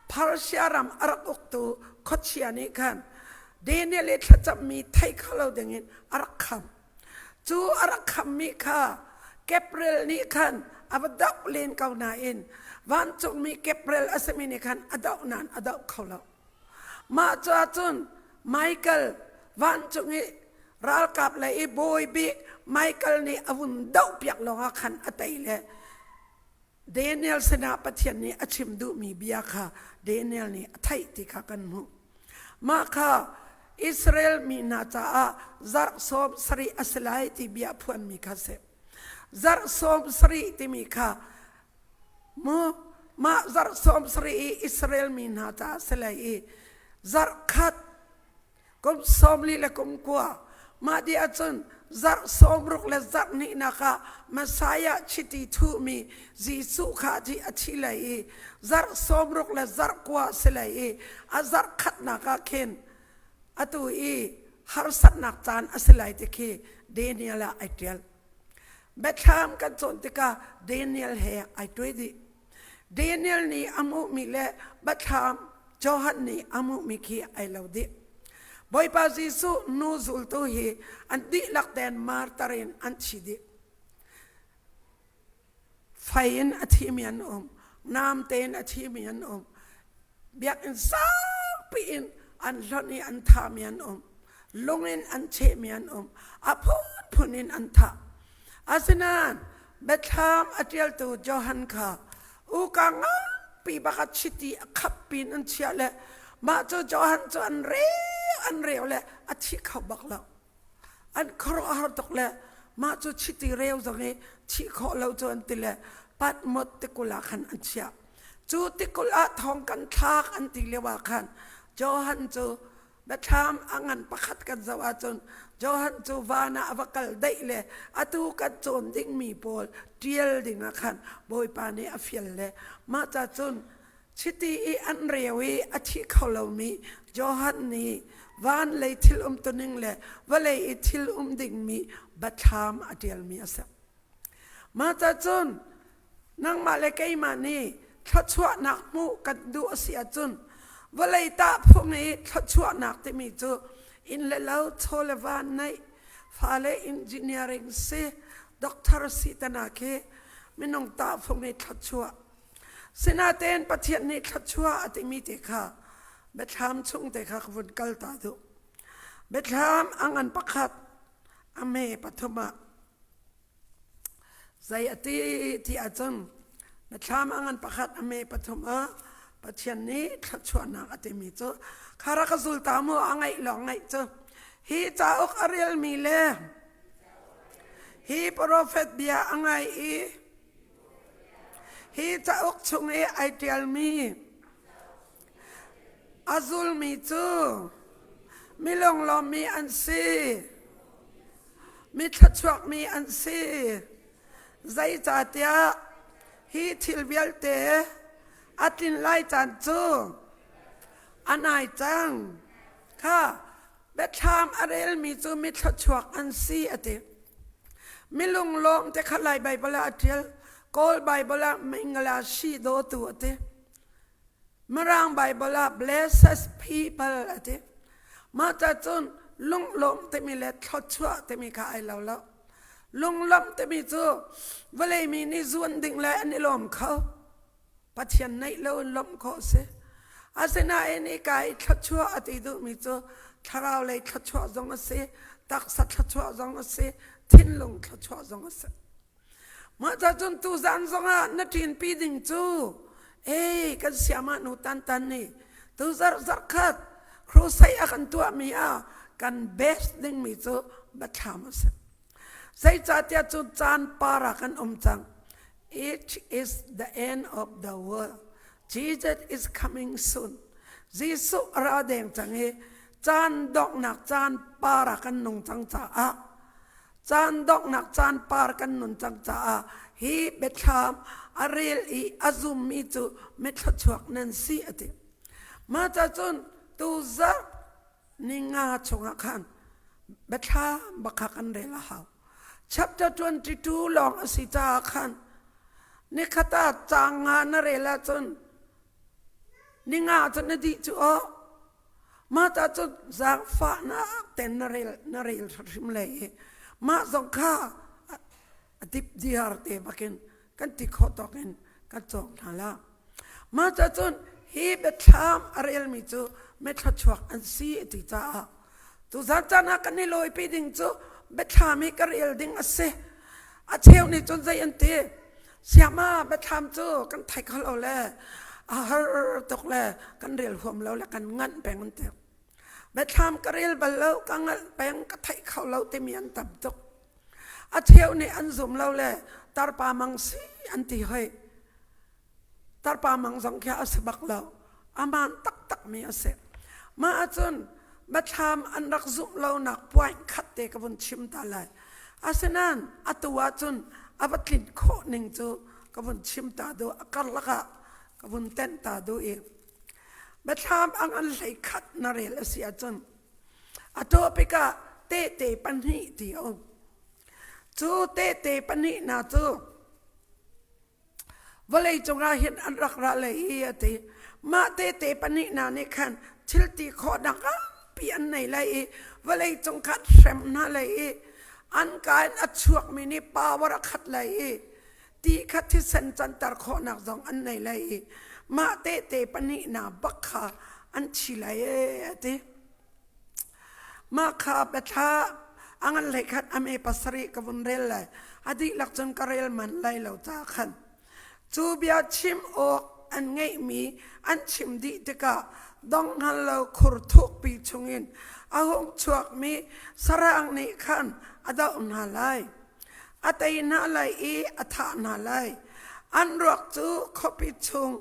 Persia ram a rak uktu khuachia nih khan Daniel i thlacammi thei kho lo dingin a rak kham. Cu a rak khammi kha Gabriel nih khan a va doh len ko nain vancungmi Gabriel a simi nih khan a doh nain a doh kho lo. Mah cu ahcun Michael vancung i ralkap lei i bawi bik Michael nih a vun dohpiak lawngah khan a tei le Daniel sinah Pathian nih a chim duhmi bia kha Daniel nih a theih ti kha kan hmuh. Mah kha Israel mi hna caah zarh 70 a si lai ti bia phuanmi kha si. Zarh 70 timi kha mu mah zarh 70 i Israel mi hna caah si lai i zarh khat kum 40 le kum kua mah dih ahcun zarh 60 le zarh hnihnak ah Messiah chiti thuhmi Jesuh kha thi a thi lai i zarh 60 le zarh kua si lai i a zarh khatnak ah khin atu i harsatnak caan a si lai ti khi Daniel ah ai ṭial. Biathlam kan cawn tikah Daniel he ai tuai dih. Daniel nih a hmuhmi le Biathlam Johan nih a hmuhmi khi ai lo dih. Bawipa Jesuh nu zultu hi an dihlak tein martar in an thi dih. Fei in a thimi an um, nam tein a thimi an um, biakinn saupi in an hlonh i an thahmi an um, lung in an chehmi an um, a phunphun in an thah. Asinain Biathlam a ṭialtu Johan kha uka nganpi bak ah chiti a khap pin an chiah le mah cu Johan cu an reu an reu le a thi kho bak lo. An khuaruahhar tuk le mah cu chiti reu zong i thih khawh lo cu an ti le Patmos tikulh ah khan an chiah. Cu tikulh ah thong kan thlak an ti lio ah khan Johan cu Biathlam a ngan pakhat kan zoh ahcun Johan cu van ah a va kal daih le atu kan cawn dingmi pawl ṭial dingah khan Bawipa nih a fial le mah ca cun chiti i an reu i a thi kho lomi Johan nih van lei thil umtuning le vawlei i thil um dingmi biathlam a ṭialmi a si. Mah ca cun nangmah le keimah nih thluachuahnak hmuh kan duh a si ahcun vawlei tahphung i thluachuahnak timi cu inn le lo chaw le va neih fale engineering si doctor si tana khi minung tahfung i thluachuah sinatein Pathian nih thluachuah a timi te kha biathlam chung te kha ka vun kal ta duh biathlam a ngan pakhat a me pathum ah Zei a ti ti ahcun Biathlam a ngan pakhat a me pathum ah Pathian nih thluachuahnak a timi cu kha rak ka zul ta mu a ngaih lawng ngaih cu hi cauk a relmi le hi profet bia a ngai i hi cauk chung i ai ṭialmi A zulmi cu mi lunglawmmi an si, mi thluachuakmi an si. Zeicahtiah hi thil vialte a tlin lai caan cu a nai cang. Kha biathlam a relmi cu mi thluachuak an si a ti. Mi lunglawm te kha Lai Baibal ah a ṭial. Kawl Baibal ah Mingala shi dawtu a ti. Mirang Bible ah blessed people a ti. Mah ca cun lunglawmh timi le thluachuah timi kha ai lo lo. Lunglawmh timi cu vawlei mi nih zuan ding le an i lawm kho. Pathian neih lo in lawmh khawh si. Asinain hika i thluachuah a ti duhmi cu thlarau lei thluachuah zong a si, taksa thluachuah zong a si, thinlung thluachuah zong a si. Mah ca cun tuzan zongah na ṭinpi ding cu ei kan siamah nu tantan nih tu zarh zarh khat crusade a kan tuahmi ah kan best dingmi cu biathlam a si. Zeicahtiah cu caan par ah kan um cang. It is the end of the world. Jesus is coming soon. Jesuh a ra deng cang i caan donghnak caan par ah kan nung cang caah Caan donghnak caan par kan nun cang caah hi biathlam a rel i a zummi cu mithluachuak nan si a ti. Mah ca cun tuzarh ninga chungah khan biathlam bak kha kan rel a hau. Chapter 22 lawng a si caah khan. Nikhat ah caang nga na rel ahcun ninga cun na dih cu aw. Mah ta cun zaangfahnak ten na rel na rel hrim le i mah zong kha a dip diar te bakin kan ti khawh tawk in kan cawng hna la. Mah ca cun hi biathlam a relmi cu mithluachuak an si ti caah tuzan caan ah kan i lawipi ding cu biathlam hi ka rel ding a si. A cheu nih cun zei an ti? Siama biathlam cu kan thei kho lo le a har tuk le kan rel huam lo le kan nganh peng an ti. Biathlam ka rel bal lo, ka ngalh peng, ka theih kho lo timi an tam tuk. A cheu nih an zum lo le tarpa mang si an ti hoi. Tarpa mang zong khi a si bak lo. Aman taktak mi a si. Mah ahcun biathlam an rak zumh lonak point khat te ka vun chim ta lai. Asinain atu ahcun a va tlin khawh ning cu ka vun chim ta duh. A karlak ah ka vun tenh ta duh i biathlam ang an hlei khat na rel a si ahcun A topic ah tehte pahnih ti a um. Cu tehte pahnih hna cu vawlei cungah hin an rak ra lei i a ti. Mah tehte pahnih hna nih khan thil ti khawhnak nganpi an nei lai i vawlei cung khan hrem hna lai i an ka in a chuakmi nih power a khat lai i ti kha thisen canter khawhnak zong an nei lai i mah tehte pahnih hna bak kha an thi lai ee a ti. Mah kha biathla a ngan hlei khat a me pasarih ka vun rel lai. A dihlak cun ka rel manh lai lo ca khan. Cu bia chim awk an ngeihmi an chim dih tikah dong hngal lo khur thukpi chungin a hung chuakmi sarang nih khan a doh hna lai. A tei hna lai i a thah hna lai. An ruak cu khuapi chung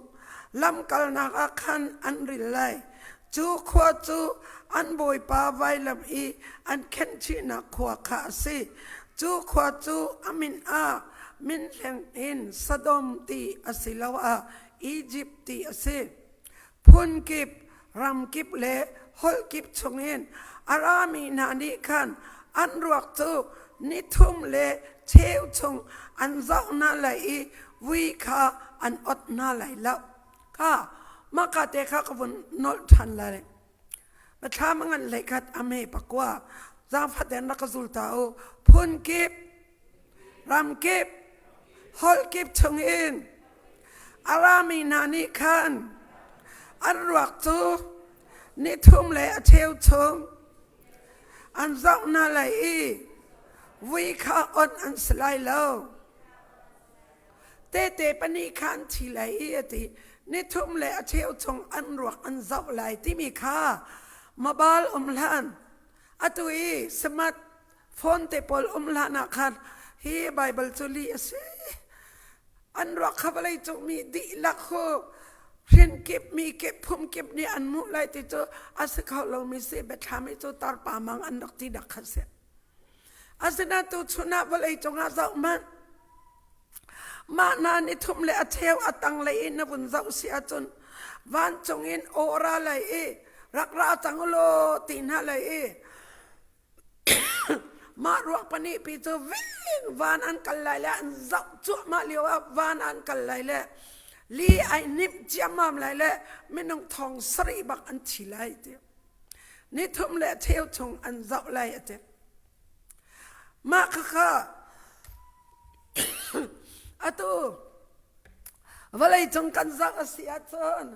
lamkalnak ah khan an ril lai. Cu khua cu an bawipa vailam i an khenhchihnak khua kha a si. Cu khua cu a min ah minhleng in Sodom ti asiloah Izipt ti a si. Phun kip, ram kip le holh kip chungin a rami hna nih khan an ruak cu nithum le cheu chung an zoh hna lai i vui kha an ot hna lai lo. Kha mahka te kha ka vun nolh ṭhan lai. Biathlam a ngan hlei khat a me pakua. Zaangfah tein rak ka zul ta u. Phun kip, ram kip, holh kip chungin a rami hna nih khan an ruak cu nithum le a cheu chung an zoh hna lai i vui kha on an si lai lo. Tehte pahnih kha an thi lai i a ti. Nithum le a cheu chung an ruak an zoh lai timi kha mobile um hlan atu i smart phone te pawl um hlan ah khan hi Bible cu lih a si. An ruak kha vawlei cung mi dihlak hu hrin kip mi kip phum kip nih an hmuh lai ti cu a si kho lomi si biathlam i cu tarpa mang an rak ti dak kha si. Asinain tuchun ah vawlei cungah zoh hmanh. Mah hna ni thum le a cheu a tanglei in na vun zoh si ahcun vancung in aw ra lai i rak ra cang u law ti hna lai i mah ruak pahnih pi cu ving van an kal lai le an zoh cuahmah lio ah van an kal lai le li ai hnimh ciammam lai le minung thong sarih bak an thi lai ti. Nithum le cheu chung an zoh lai a ti. Mah khakha atu vawlei cung kan zoh a si ahcun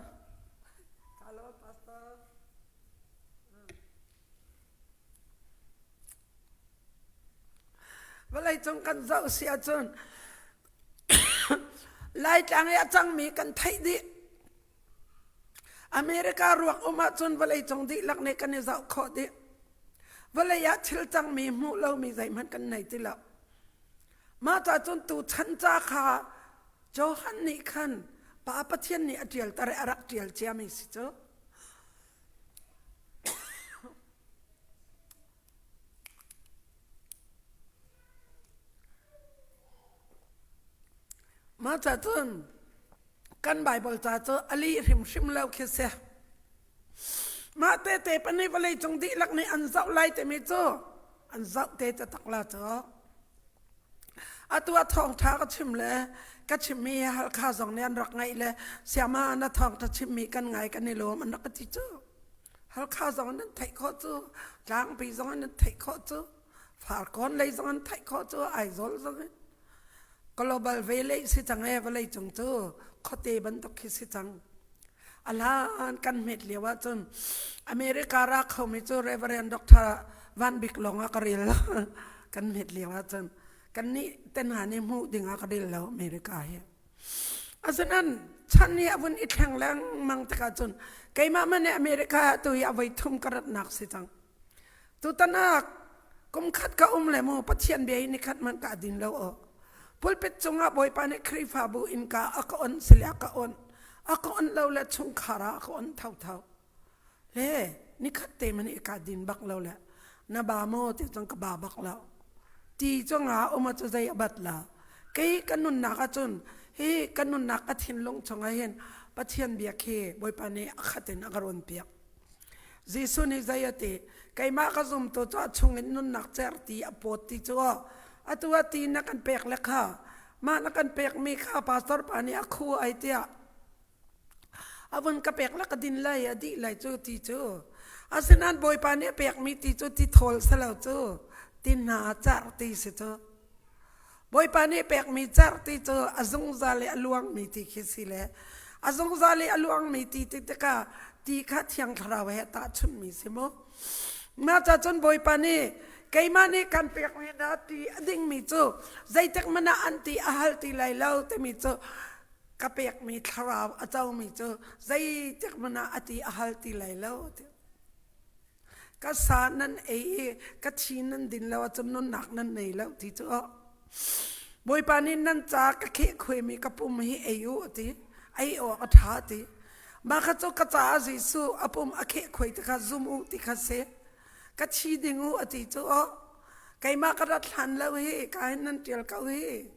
vawlei cung kan zoh si ahcun Laitlang i a cangmi kan theih dih. America ruak um ahcun vawleicung dihlak nih kan i zoh khawh dih. Vawlei ah thil cangmi hmuh lomi zeihmanh kan nei ti lo. Mah ca cun tu chan ca kha Johan nih khan Pa Pathian nih a ṭialter i a rak ṭial ciami si cu. Mah ca cun kan Bible ca cu a lih hrimhrim lo khi si. Mah tehte pahnih vawlei cung dihlak nih an zoh lai timi cu an zoh te taktak la cu. Atu ah thawngṭha ka chim le ka chimmi Halkha zong nih an rak ngaih le siama na thawngṭha chimmi kan ngai kan i lawm an rak ka ti cu. Halkha zong nan theih khawh cu, Tlangpi zong nan theih khawh cu, Farkawn lei zong an theih khawh cu, Aizawl zong in. Global valley si cang e vawlei cung cu khuate bantuk khi si cang. A hlan kan hmet lio ahcun America ra khomi cu Reverend Dr. Van Bik lawng ah ka rel kan hmet lio ahcun kannih te hna nih hmuh ding ah ka rel lo America hi. Asinain chan hi a vun i thleng lengmang tikah cun keimah man nih America ah tu hi a voi thum ka ratnak si cang. Tutan ah kum khat ka um le mu Pathian bia hi nikhat hmanh ka din lo aw. Pulpit cungah Bawipa nih Khrihfabu innka a ka on sile a ka on. A ka on lo le chungkhar ah a ka on thotho. Le nikhat te man i ka din bak lo le na ba maw ti cun ka ba bak lo. Ti cungah um cu zei a bat la. Kei ka nunnak ahcun hi ka nunnak ka thinlung chungah hin Pathian bia khi Bawipa nih a khat in a ka rawn piak. Jesuh nih zei a ti? Keimah ka zumtu cu a chungin nunnak cer ti a pawt ti cu atu ah ti na kan pek le kha mah na kan pekmi kha pastor pa nih a khu ai tiah a vun ka pek le ka din lai a dih lai cu ti cu asinain Bawipa nih a pekmi ti cu ti thawl si lo cu ti hna car ti si cu Bawipa nih pekmi cerhti cu a zungzal i a luangmi ti khi si le a zungzal i a luangmi ti ti tikah ti kha Thiang Thlarau he tahchunhmi si mu. Mah ca cun Bawipa nih keimah nih kan pekmi hna ti a dingmi cu zeitik hmanh ah an ti a hal ti lai lo timi cu ka pekmi thlarau a comi cu zeitik hmanh ah a ti a hal ti lai lo. Ka sa nan ei i ka thi nan din lo ahcun nunnak nan nei lo ti cu aw. Bawipa nih nan ca ka khehkhuaimi ka pum hi ei u a ti. Ei awk a ṭha a ti. Mah kha cu ka caah Jesuh a pum a khehkhuai ti kha zum u ti kha si. Ka thi ding u a ti cu aw. Keimah ka rat hlan lo hi ka hin nan ṭial ko hi.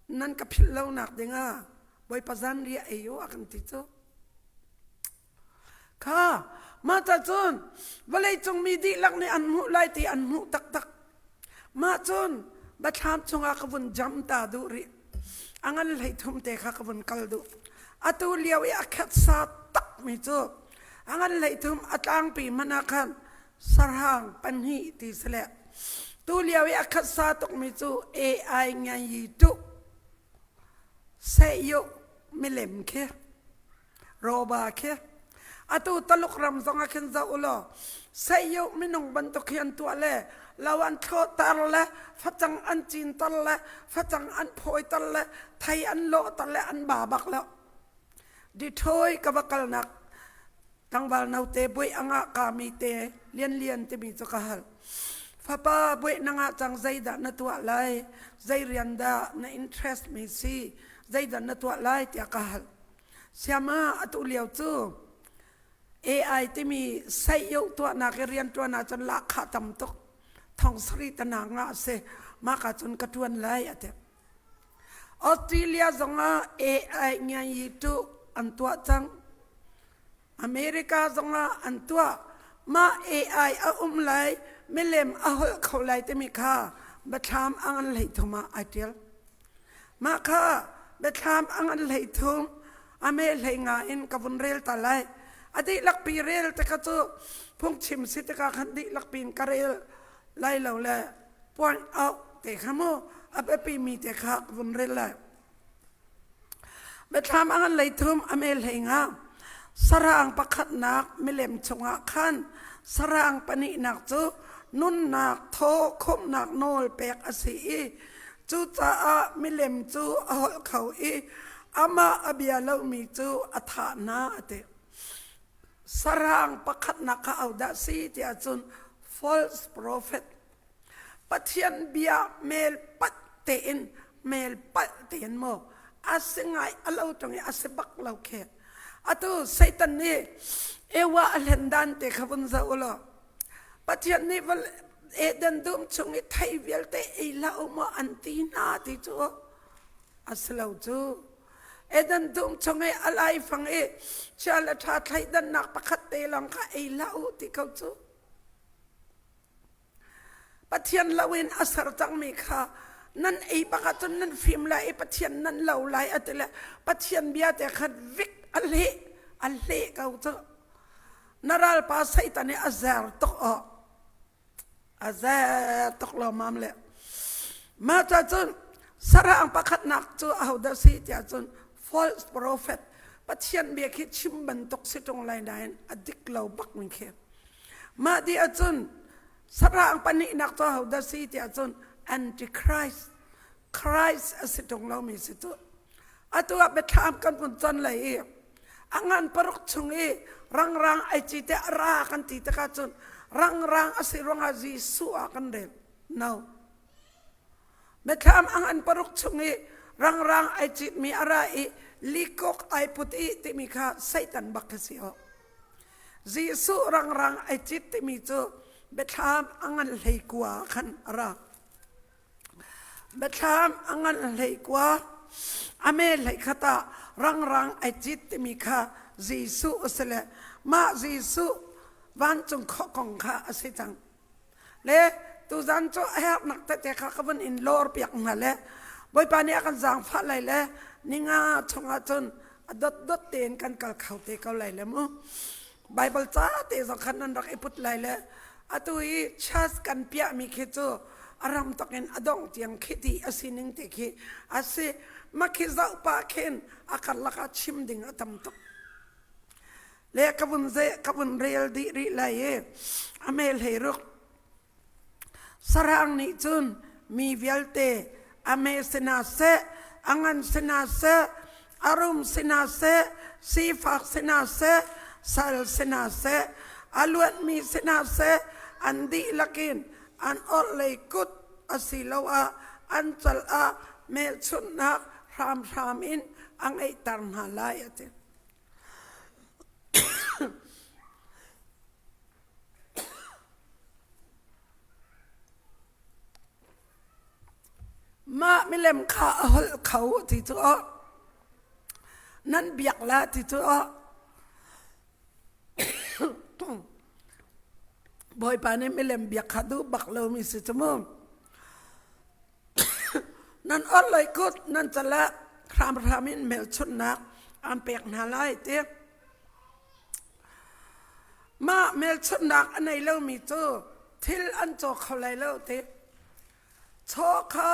Nan ka philh lonak dingah Bawipa zanriah ei u a kan ti cu. Kha mah ca cun vawleicung mi dihlak nih an hmuh lai ti an hmuh taktak. Mah cun bathlam chungah ka vun jam ta duh rih. A ngan hlei thum te kha ka vun kal duh. Atu lio i a khetsa takmi cu a ngan hlei thum a tlangpi hmanh ah khan sarhang pahnih ti si le tu lio i a khatsa tukmi cu AI ngai yi tuh seh-yuh milem khi Roba khi atu Taluk ram zong ah khin zoh u law seiyu minung bantuk hi an tuah le lo an thlawhter le facang an cinter le facang an phawiter le thei an lawhter le an ba bak lo. Detroit ka va kalnak tlangval note buai a ngah kami te lianlian timi cu ka hal. Fapa buai na ngah cang zeidah na tuah lai zei rian dah na interest mi si zeidah na tuah lai tiah ka hal. Siama atu lio cu AI timi seiyoh tuahnak i rianṭuan ahcun lahkhah tam tuk thong sarih tana ngah a si mah ka cun ka ṭuan lai a ti. Australia zongah AI ngianyi tu an tuah cang. America zongah an tuah. Mah AI a um lai, milem a holh kho lai timi kha biathlam a ngan hlei thum ah ai ṭial. Mah kha biathlam a ngan hlei thum a me hlei nga in ka vun rel ta lai. A dihlak pi rel te kha cu phungchim si tikah khan dihlak pi in ka rel lai lo le point out te kha mu a biapi mi te kha ka vun rel lai. Biathlam a ngan lei thum a me hlei nga. Sarang pakhatnak milem chungah khan sarang pahnihnak cu nunnak thaw khumhnak nawl pek a si i cucaah milem cu a holh kho i amah a bia lomi cu a thah hna a ti. Sarang pakhatnak kha ahodah si tiah cun false prophet Pathian bia mel pat tein mel palh tein maw a si ngai a lo ṭung i a si bak lo khi atu Satan nih Ewa a hlen dan te kha vun zoh u law Pathian nih Eden dum chung i thei vialte ei hlah u maw an ti hna ti cu a si lo cu Eden dum chung i a laifang i chia le ṭha thleidannak pakhat te lawng kha ei hlah u ti ko cu. Pathian loin a ser cangmi kha nan ei bak ahcun nan fim lai i Pathian nan lo lai a ti le Pathian bia te khan vik a leh a leh ko cu. Na ralpa Satan i a zer tuk aw. A zer tuk lo mam le. Mah ca cun sarang pakhatnak cu ahodah si tiah cun false prophet Pathian bia khi chim bantuk si ṭung lai nain a dik lo bak mi khi. Mah di ahcun sarang pahnihnak cu ahodah si tiah cun antichrist Christ a si ṭung lomi si cu. Atu ah biathlam kan vun con lai i a ngan paruk chung i rangrang ai ci te a ra kan ti tikah cun rangrang a si ruangah Jesuh ah kan rel. No. Biathlam a ngan paruk chung i rangrang ai citmi a ra i likok ai put i timi kha Satan bak khi si aw. Jesuh rangrang ai cit timi cu biathlam a ngan hlei kua khan a ra. Biathlam a ngan 19 a me 21 ah rangrang ai cit timi kha Jesuh a si le mah Jesuh vancung khawh kong kha a si cang. Le tuzan cu a herhnak tete kha ka vun in lawr piak hna le Bawipa nih a kan zaangfah lai le ninga chungah cun a dotdot tein kan kal kho te ko lai le mu. Bible ca te zong khan nan rak i put lai le atu i church kan piahmi khi cu a ram tok in a dongh tiang khi ti a sining te khi a si ma khi zoh pah khin a karlak ah chim ding a tam tuk le ka vun ze ka vun rel dih rih lai i a mel hei ruk Sarang nih cun mi vialte a me si hna seh, a ngan si hna seh, a rum si hna seh, sifak si hna seh, sal si hna seh, a luatmi si hna seh, an dihlak in an orhlei kut asiloah an cal ah hmelchunhnak hramhram in a ngeihter hna lai, a ti. Mah milem kha a holh kho ti cu aw. Nan biak la ti cu aw. Bawipa nih milem biak kha duh bak lomi si cu mu. Nan orhlei kut nan calah hramhram in hmelchunhnak aan pek hna lai ti. Mah hmelchunhnak a nei lomi cu thil an caw kho lai lo ti. Chaw kha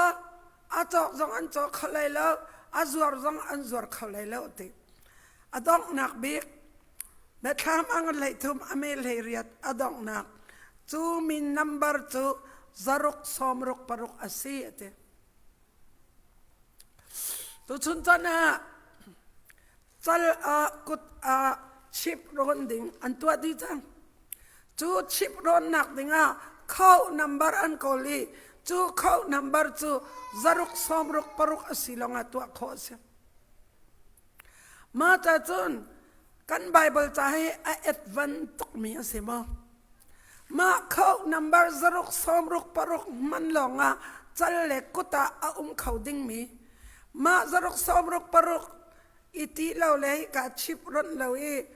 a cawk zong an caw kho lai lo, a zuar zong an zuar kho lai lo ti. A donghnak bik Biathlam a ngan 13 a me 18 a donghnak cu min number cu zaruk 66 a si a ti. Tuchun chan ah cal ah kut ah chip rawn ding an tuah dih cang. Cu chip rawnnak dingah kho number an kawl i cu kho number cu zaruk 66 a si lawngah tuah khawh a si. Mah ca cun kan Baibal ca hi a advan tukmi a si maw? Mah kho number zaruk 66 hman lawngah cal le kut ah a um kho dingmi mah zaruk 66 i ti lo le hika chip ronh lo i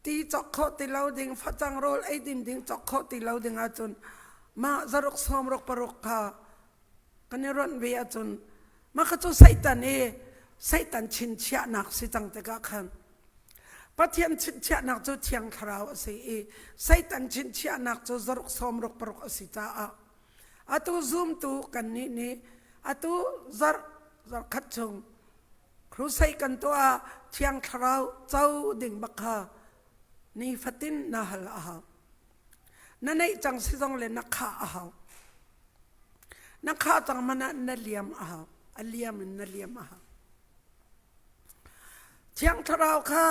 ti cawk khawh ti lo ding facang rawl ei din ding cawk khawh ti lo ding ahcun mah zaruk 66 kha kan i ronh ve ahcun mah kha cu Satan i Satan chinchiahnak si cang tikah khan Pathian chinchiahnak cu Thiang Thlarau a si i Satan chinchiahnak cu zaruk 66 a si caah atu zumtu kannih nih atu zarh zarh khat chung crusade kan tuah Thiang Thlarau co ding bak kha nifatin na hal a hau. Na neih cang si zong le na khah a hau. Na khah cang man ah na liam a hau. A liam in na liam a hau. Thiang Thlarau kha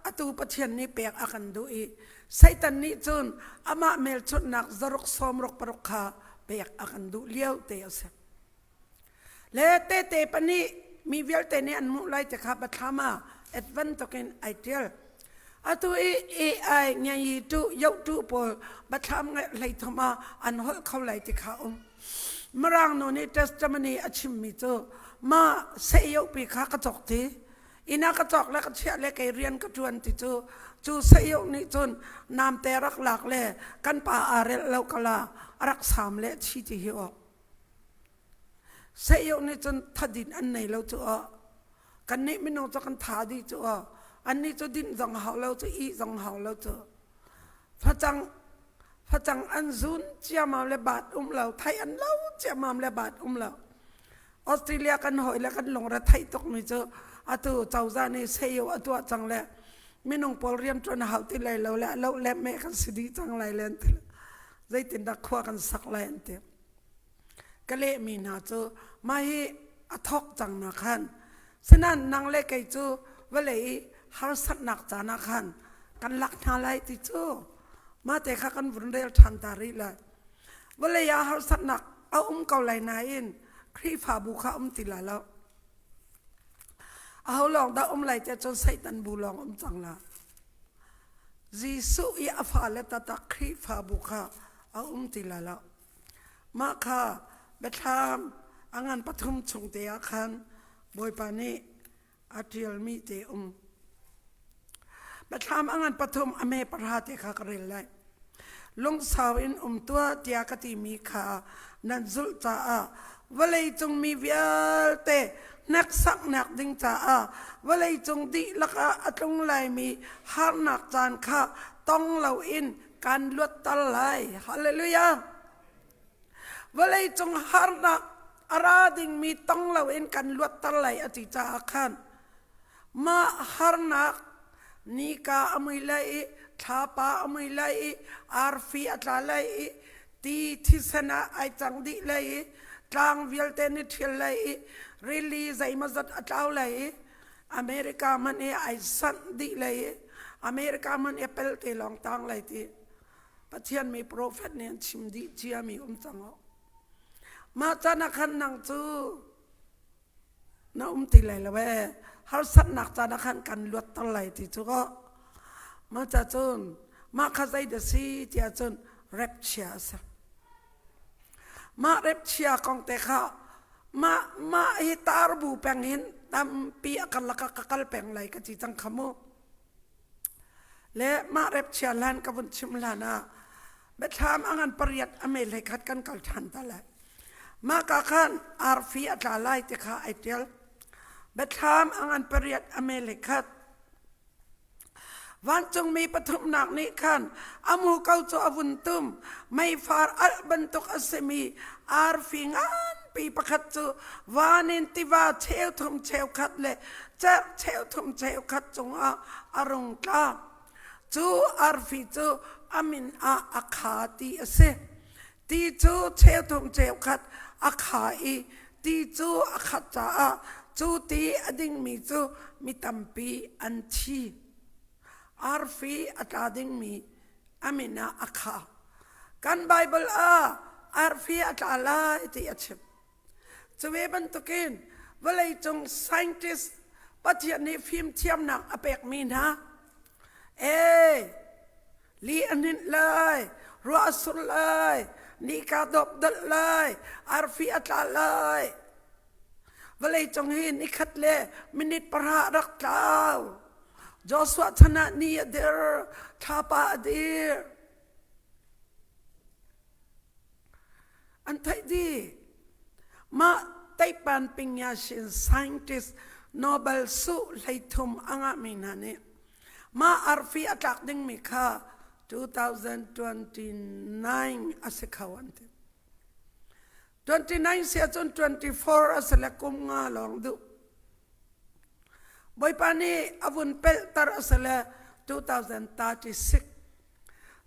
atu Pathian nih pek a kan duh i Satan nih cun amah hmelchunhnak zaruk 66 kha pek a kan duh lio te a si. Le tete pahnih mi vialte nih an hmuh lai ti kha biathlam ah advent tukin ai ṭial. Atu i AI ngai tu yoh tu pawl biathlam ngaih 33 ah an holh kho lai ti kha um. Mirang nu nih testimony a chimmi cu ma seh yoh pi kha ka cawk ti. Inn ah ka cawk le ka chiah le kei rian ka ṭuan ti cu cu saioh nih cun namte rak lak le kan pa aa relh lo kala a rak saam le chi ti hi awk. Saioh nih cun thadin an nei lo cu aw. Kannih minung cu kan tha dih cu aw. Annih cu dinh zong hau lo cu ih zong hau lo cu. Facang facang an zun ciamam le baat um lo, thai an lo ciamam le baat um lo. Australia kan hawi le kan lungre theih tukmi cu atu cozah nih seio a tuah cang le minung pawl rianṭuan a hau ti lai lo le a loh le meh kan si dih cang lai le an ti zeitindah khua kan sak lai an ti. Ka lehmi hna cu mah hi a thawk cang na khan sinan nang le kei cu vawlei i harsatnak caan ah khan kan lak hna lai ti cu mah te kha kan vun rel ṭhan ta rih lai. Vawlei ah harsatnak a um ko lai nain Khrihfabu kha um ti lai lo. Aho lawng dah um lai tiah cun Satan bu lawng um cang la. Jesuh i a fale taktak Khrihfabu kha a um ti lai lo. Mah kha biathlam a ngan pathum chung te ah khan Bawipa nih a ṭialmi te um. Biathlam a ngan pathum a me pahra te kha ka rel lai. Lungsau in um tuah tiah ka timi kha nan zulh caah vawleicung mi vialte hneksaknak ding caah vawleicung dihlak ah a tlung laimi harnak caan kha tong loin kan luatter lai. Hallelujah! Vawleicung harnak a ra dingmi tong loin kan luatter lai a ti caah khan mah harnak nika a mui lai i thlapa a mui lai i arfi a tla lai i ti thisen ah ai cang dih lai i tlang vialte ni ṭhial lai i rili zeimawzat a tlau lai i America hmanh i ai sanh dih lai i America hmanh i pelte lawng tang lai ti Pathian mi profet nih an chim dih ciami um cang awk. Mah caan ah khan nang cu na um ti lai lo ee. Harsatnak caan ah khan kan luatter lai ti cu kaw. Mah ca cun mah kha zei dah si tiah cun rep chia a si. Mah rep chia kong te kha mah mah hi tar bu peng hin tampi a karlak ah ka kal peng lai ka ti cang kha mu. Le mah rep chia hlan ka vun chim hlan ah biathlam a ngan pariat a mel he khat kan kal ṭhan ta lai. Mah ka khan arfi a tla lai ti kha ai ṭial. Biathlam a ngan pariat a mel he khat. Vancungmi pathumnak nih khan a muko cu a vun tum. Meifar alh bantuk a simi arfi nganpi pakhat cu van in tiva cheuthum cheukhat le cerh cheuthum cheukhat cungah a rung tla. Cu arfi cu a min ah a kha ti a si. Ti cu cheuthum cheukhat a kha i ti cu a khat caah cu ti a dingmi cu mi tampi an thi. Arfi a tla dingmi a min ah a kha. Kan Baibal ah arfi a tla lai ti a chim. Cuve bantukin vawleicung scientist Pathian nih fimthiamnak a pekmi hna ee li a hninh lai, ruah a sur lai, nika dawp dolh lai, arfi a tla lai. Vawleicung hi nikhat le minute pahra rak tlau. Joshua chan ah ni a dir, thlapa a dir. An theih dih. Mah Taipan Pingyasin scientist Nobel su hleithum a ngahmi hna nih mah arfi a tlak dingmi kha 2029 a si kho an ti. 29 si ahcun 24 a si le kum nga lawng duh. Bawipa nih a vun pelhter a si le 2036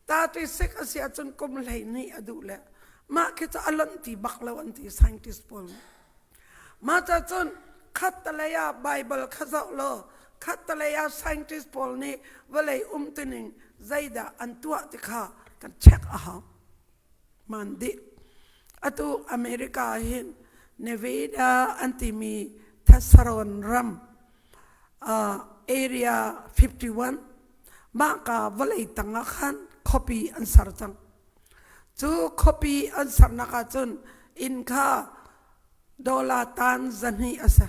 36 a si ahcun kum 12 a duh le mah khi cu a lonh ti bak lo an ti scientist pawl nih. Mah ca cun khattalei ah Bible kha zoh law khattalei ah scientist pawl nih vawlei umtuning zeidah an tuah ti kha kan check a hau. Man dih. Atu America hin Nevada an timi Thessalon ram uh, Area 51 mahka vawlei tang ah khan khuapi an ser cang. Cu khuapi an sernak ahcun inn kha dollar tan 200 a si.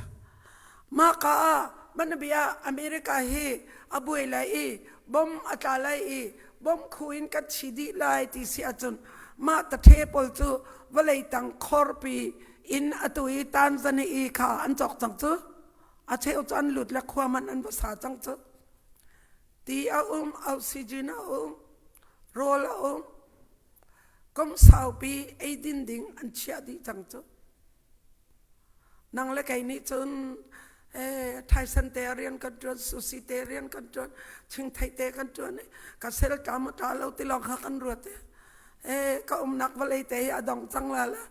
Mahka ah Manabia America hi a buai lai i bom a tla lai i bom khu in kan chi dih lai ti si ahcun mah tathe pawl cu vawlei tang khorpi in atu i Tanzania i kha an cawk cang cu. A cheu cu an lut le khua man an va sa cang cu. Ti a um, oxygen a um, rawl a um. Kum saupi eidin ding an chiah dih cang cu. Nang le kei nih cun Tyson te rian kan ṭuan, Susi te rian kan ṭuan, Chingthei te kan ṭuan i ka sel tla maw tla lo ti lawng kha kan ruat i ka umnak vawlei te hi a dong cang la la.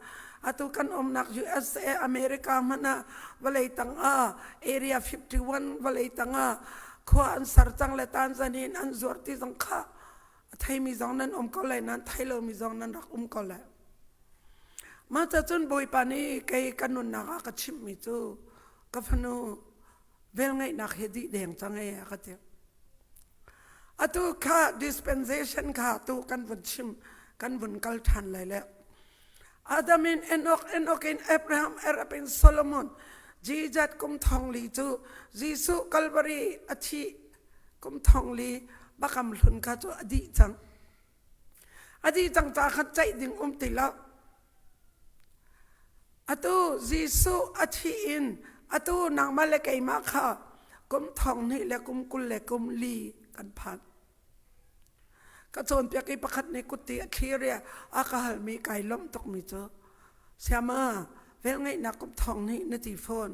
Atu kan umnak USA, America hmanh ah vawlei tang ah Area 51 vawlei tang ah khua an ser cang le Tanzania in an zuar ti zong kha a theimi zong nan um ko lai nan thei lomi zong nan rak um ko lai. Mah cun Bawipa nih kei ka nunnak ah ka chimhmi cu ka fanu velngeihnak hi dih deng cang e a ka ti. Atu kha dispensation kha tu kan vun chim kan vun kal ṭhan lai le Adam in Enoch, Enoch in Abraham, Arab in Solomon, Jesus kum thong li cu Jesuh Calvary a thih kum thong li bakam hlun kha cu a dih cang. A dih cang ca khan ceih ding um ti lo. Atu Jesuh a thih in atu nangmah le keimah kha kum thong hnih le kum 20 le kum li kan phan. Ka cawnpiak i pakhat nih kutti a thlir i a ka halmi kai lawmh tukmi cu Siama velngeihnak kum thong hnih na ti fawn.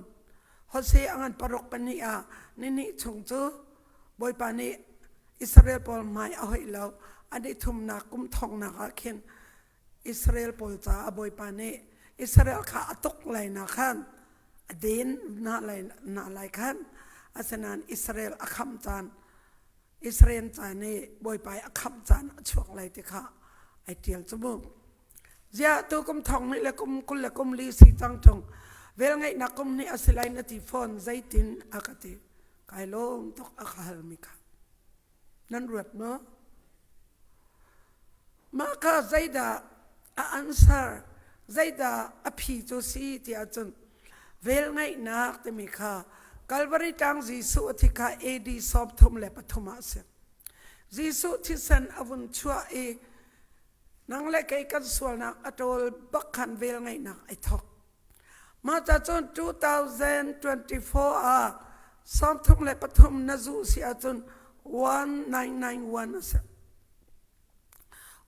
Hosea a ngan paruk pahnih ah ni hnih chung cu Bawipa nih Israel pawl hmai a hoih lo. An i thumnak kum thongnak ah khin Israel pawl caah Bawipa nih Israel kha a tuk lai na khan a den hna lai hna lai khan asinain Israel a khamh caan Israel ca nih Bawipa i a khamh caan a chuak lai ti kha ai ṭial cu mu. Ziah tu kum thong hnih le kum 20 le kum li si cang ṭung velngeihnak kum hnih a si lai na ti fawn zeitin a ka ti. Kai lawm tuk a ka halmi kha. Nan ruat maw? Mah kha zeidah a answer, zeidah a phi cu si ti ahcun velngeihnak timi kha Calvary tlang Jesuh a thi kha AD 33 ah a si. Jesuh thisen a vun chuah i nang le kei kan sualnak a ṭawl bak khan velngeihnak ai thawk. Mah ca cun 2024 ah 33 na zuh si ahcun 1991 a si.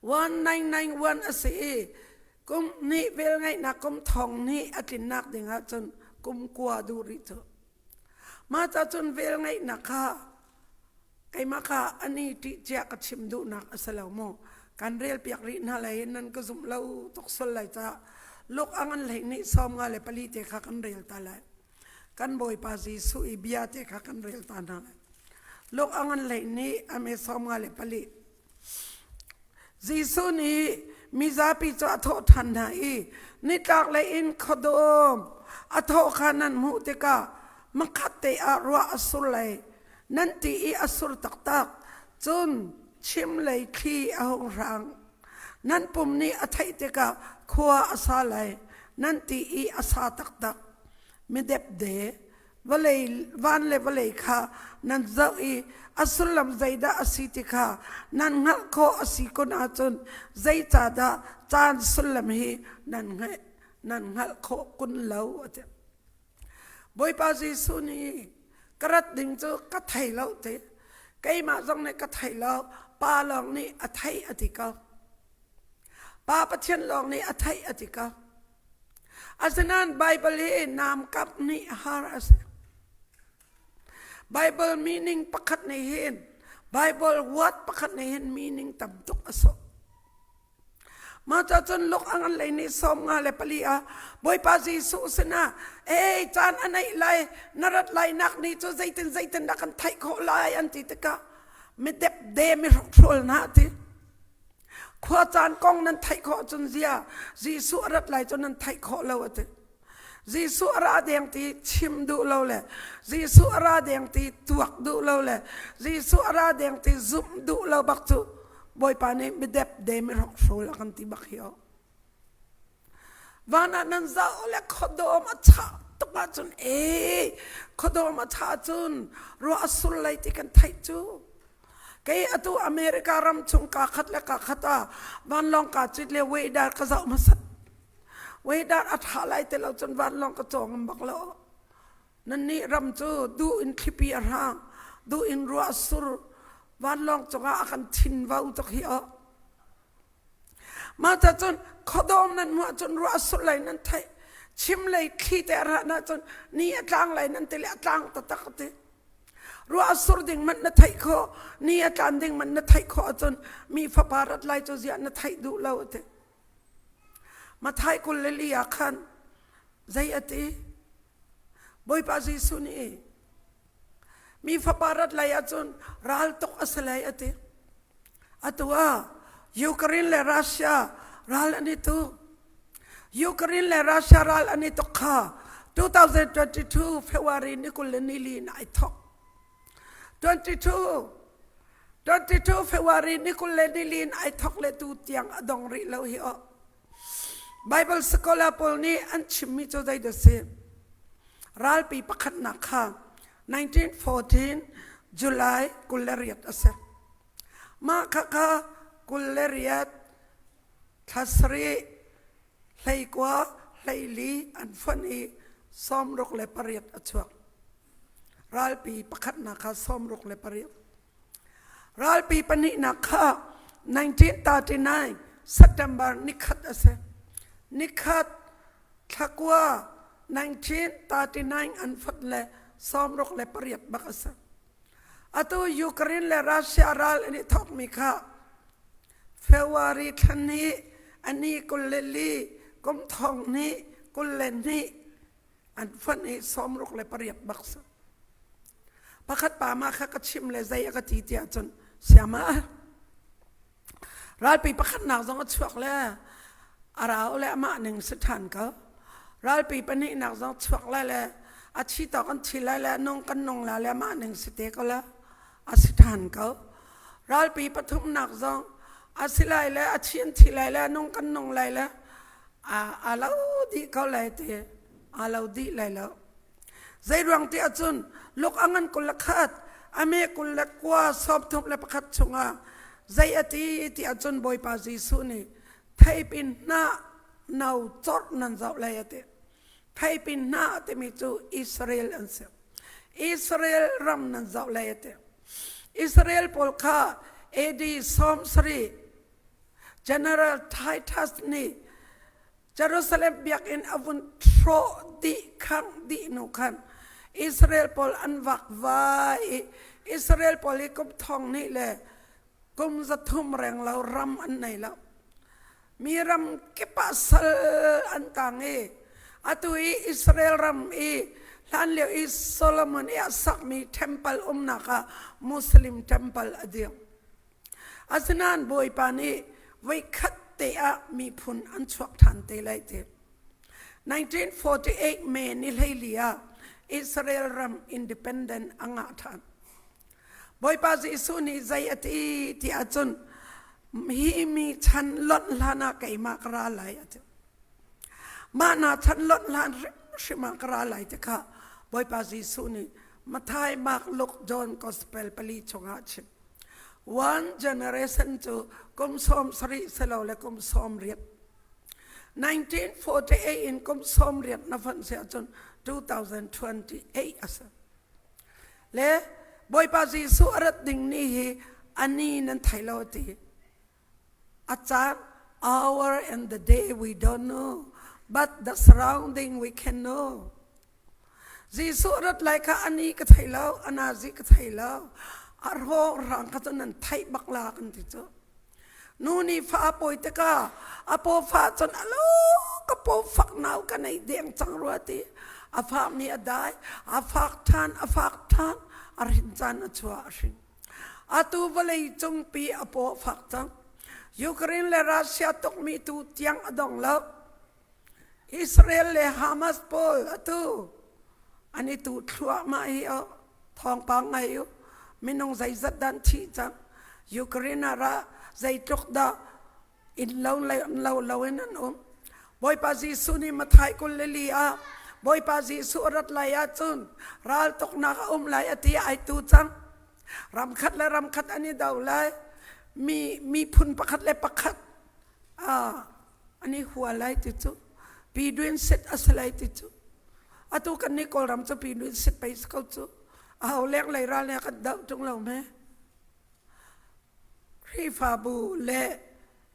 1991 a si i kum hnih velngeihnak kum thong hnih a tlinnak ding ahcun kum kua duh rih cu. Mah ca cun velngeihnak kha Keimah kha an i ṭih cia ka chim duhnak a si lo mu. Kan relpiak rih hna lai nan ka zumh lo tuk sual lai caah luk a ngan hlei nih 54 te kha kan rel ta lai. Kan Bawipa Jesuh i bia te kha kan rel ta hna lai. Luk a ngan hlei nih a me 54. Jesuh nih mizapi cu a thawh ṭhan hna i nitlaklei in khuadawm a thawh kha nan hmuh tikah hmakhatte ah ruah a sur lai nan ti i a sur taktak. Cun chimlei thli a hung hrang. Nan pum nih a theih tikah khua a sa lai nan ti i a sa taktak. Midepde vawlei van le vawlei kha nan zoh i a sullam zeidah a si ti kha nan hngalh khawh a si kun ahcun zeicahdah caan sullam hi nan hngalh nan hngalh khawh kun lo a ti. Bawipa Jesuh nih ka rat ding cu ka thei lo ti keimah zong nih ka thei lo pa lawng nih a theih a ti ko. Pa Pathian lawng nih a theih a ti ko. Asinain Baibal hi naam kap nih har a si. Bible meaning pakhat nih hin Bible word pakhat nih hin meaning tam tuk a sawh. Mah ca cun luk a ngan lei nih 54 ah Bawipa Jesuh sinah ei caan a neih lai na rat lai nak ni cu zeitin zeitin dah kan theih khawh lai an ti tikah mi depde mi hrokhrol hna ti. Khua caan kong nan theih khawh cun zia Jesuh a rat lai cu nan theih khawh lo a ti. Jesuh a ra deng ti chim duh lo le Jesuh a ra deng ti tuak duh lo le Jesuh a ra deng ti zumh duh lo bak cu Bawipa nih midep de mi hrokhrol a kan ti bak hi o. Van ah nan zoh le khuadawm a chah. tuk ahcun ee khuadawm a ṭha cun ruah a sur lai ti kan theih cu. Kei atu America ram chung kaa khat le kaa khat ah vanlawng kaa cit le weather ka zoh hmasat. Weather a ṭha lai ti lo cun vanlawng ka cawng bak lo. Nannih ram cu duh in thlipi a hrang, duh in ruah a sur, vanlawng cungah a kan thin vo tuk hi aw. Mah cun khuadawm nan hmuh ahcun ruah a sur lai nan theih. Chim lei thli te a ran ahcun ni a tlang lai nan ti le a tlang taktak a ti. Ruah a sur ding hmanh na theih khawh, ni a tlan ding hmanh na theih khawh ahcun mi fapa rat lai cu ziah na theih duh lo a ti. Mathai 24 ah khan zei a ti? Bawipa Jesuh nih mi fapa rat lai ahcun ral tuk a si lai a ti. Atu ah Ukraine le Russia ral an i tu. Ukraine le Russia ral an i tuk kha 2022 February ni 24 in ai thok. 22 22 February ni 24 in ai thok le tu tiang a dong rih lo hi o. Bible scholar pawl nih an chimmi cu zei dah si? Ralpi pakhatnak kha 1914 July 28 a si. Mah khakha 28 thla sarih 19 14 an fonh i 68 a chuak. Ralpi pakhatnak kha 68. Ralpi pahnihnak kha 1939 September nikhat a si. Nikhat thlakua 1939 an fonh le 68 bak a si. Atu Ukraine le Russia ral an i thawkmi kha February thla hnih a ni 24 kum thong hnih 22 an fonh i 68 bak si. Pakhat pa mah kha ka chim le zei a ka ti tiah cun siama ralpi pakhatnak zong a chuak le a rau le amah ning si ṭhan ko. Ralpi pahnihnak zong chuak lai le a thi tawk an thi lai le nung kan nung la le amah ning si te ko la a si ṭhan ko. Ralpi pathumnak zong a si lai le a thi an thi lai le nung kan nung lai le a lo dih ko lai ti a lo dih lai lo. Zeiruang ti ahcun luk a ngan 21, a me 29, 31 chungah zei a ti ti ahcun Bawipa Jesuh nih theipin hnah no corh nan zoh lai a ti. Theipin hnah timi cu Israel an si. Israel ram nan zoh lai a ti. Israel pawl kha AD 70 General Titus nih Jerusalem biakinn a vun hrawh dih khangh dih hnu khan Israel pawl an vakvai i Israel pawl hi kum thong hnih le kum 300 reng lo ram an nei lo. Mi ram kip ah sal an tang i atu i Israel ram i hlanlio i Solomon i a sakmi temple umnak ah Muslim temple a dir. Asinain Bawipa nih voikhat te ah miphun an chuak ṭhan te lai ti. 1948 May ni 14 ah Israel ram independent a ngah ṭhan. Bawipa Jesuh nih zei a ti ti ahcun hi mi chan lonh hlan ah keimah ka ra lai a ti. Mah na chan lonh hlan hrimhrim ah ka ra lai ti kha Bawipa Jesuh nih Matthai, Mark, Luke, John Gospel pali chungah a chim. One generation cu kum 70 silole kum 80. 1948 in kum 80 na fonh si ahcun 2028 a si. Le Bawipa Jesuh a rat ding ni hi a ni nan thei lo ti. A caan hour and the day we don't know, but the surrounding we can know. Jesuh rat lai kha ani ka thei lo, anazi ka thei lo. A rawng rang kha cu nan theih bak la kan ti cu. Nu nih fa a pawi tikah a paw fa cun alo ka paw fak nau ka nei deng cang rua ti. A fak mi a dai, a fak ṭhan, a fak ṭhan, a hrin caan a chuah a hrin. Atu vawlei cungpi a paw fak cang. Ukraine le Russia tukmi tu tiang a dong lo. Israel le Hamas pawl atu an i tu thluahmah hi o thawngpang ngai u. Minung zeizat dah an thih cang. Ukraine ah ra zeitluk dah inn lo le lo lo in an um. Bawipa Jesuh nih Matthai 24 ah. Bawipa Jesuh rat lai ahcun raltuknak a um lai a ti ai tu cang. Ram khat le ram khat an i do lai. Mi miphun pakhat le pakhat an i hua lai ti cu. Pidwin sit a si lai ti cu. Atu kan nih Kawlram cu pidwin sit pei si ko cu. Aho leng lei ral nih a kan doh ṭung lo me. Khrihfabu le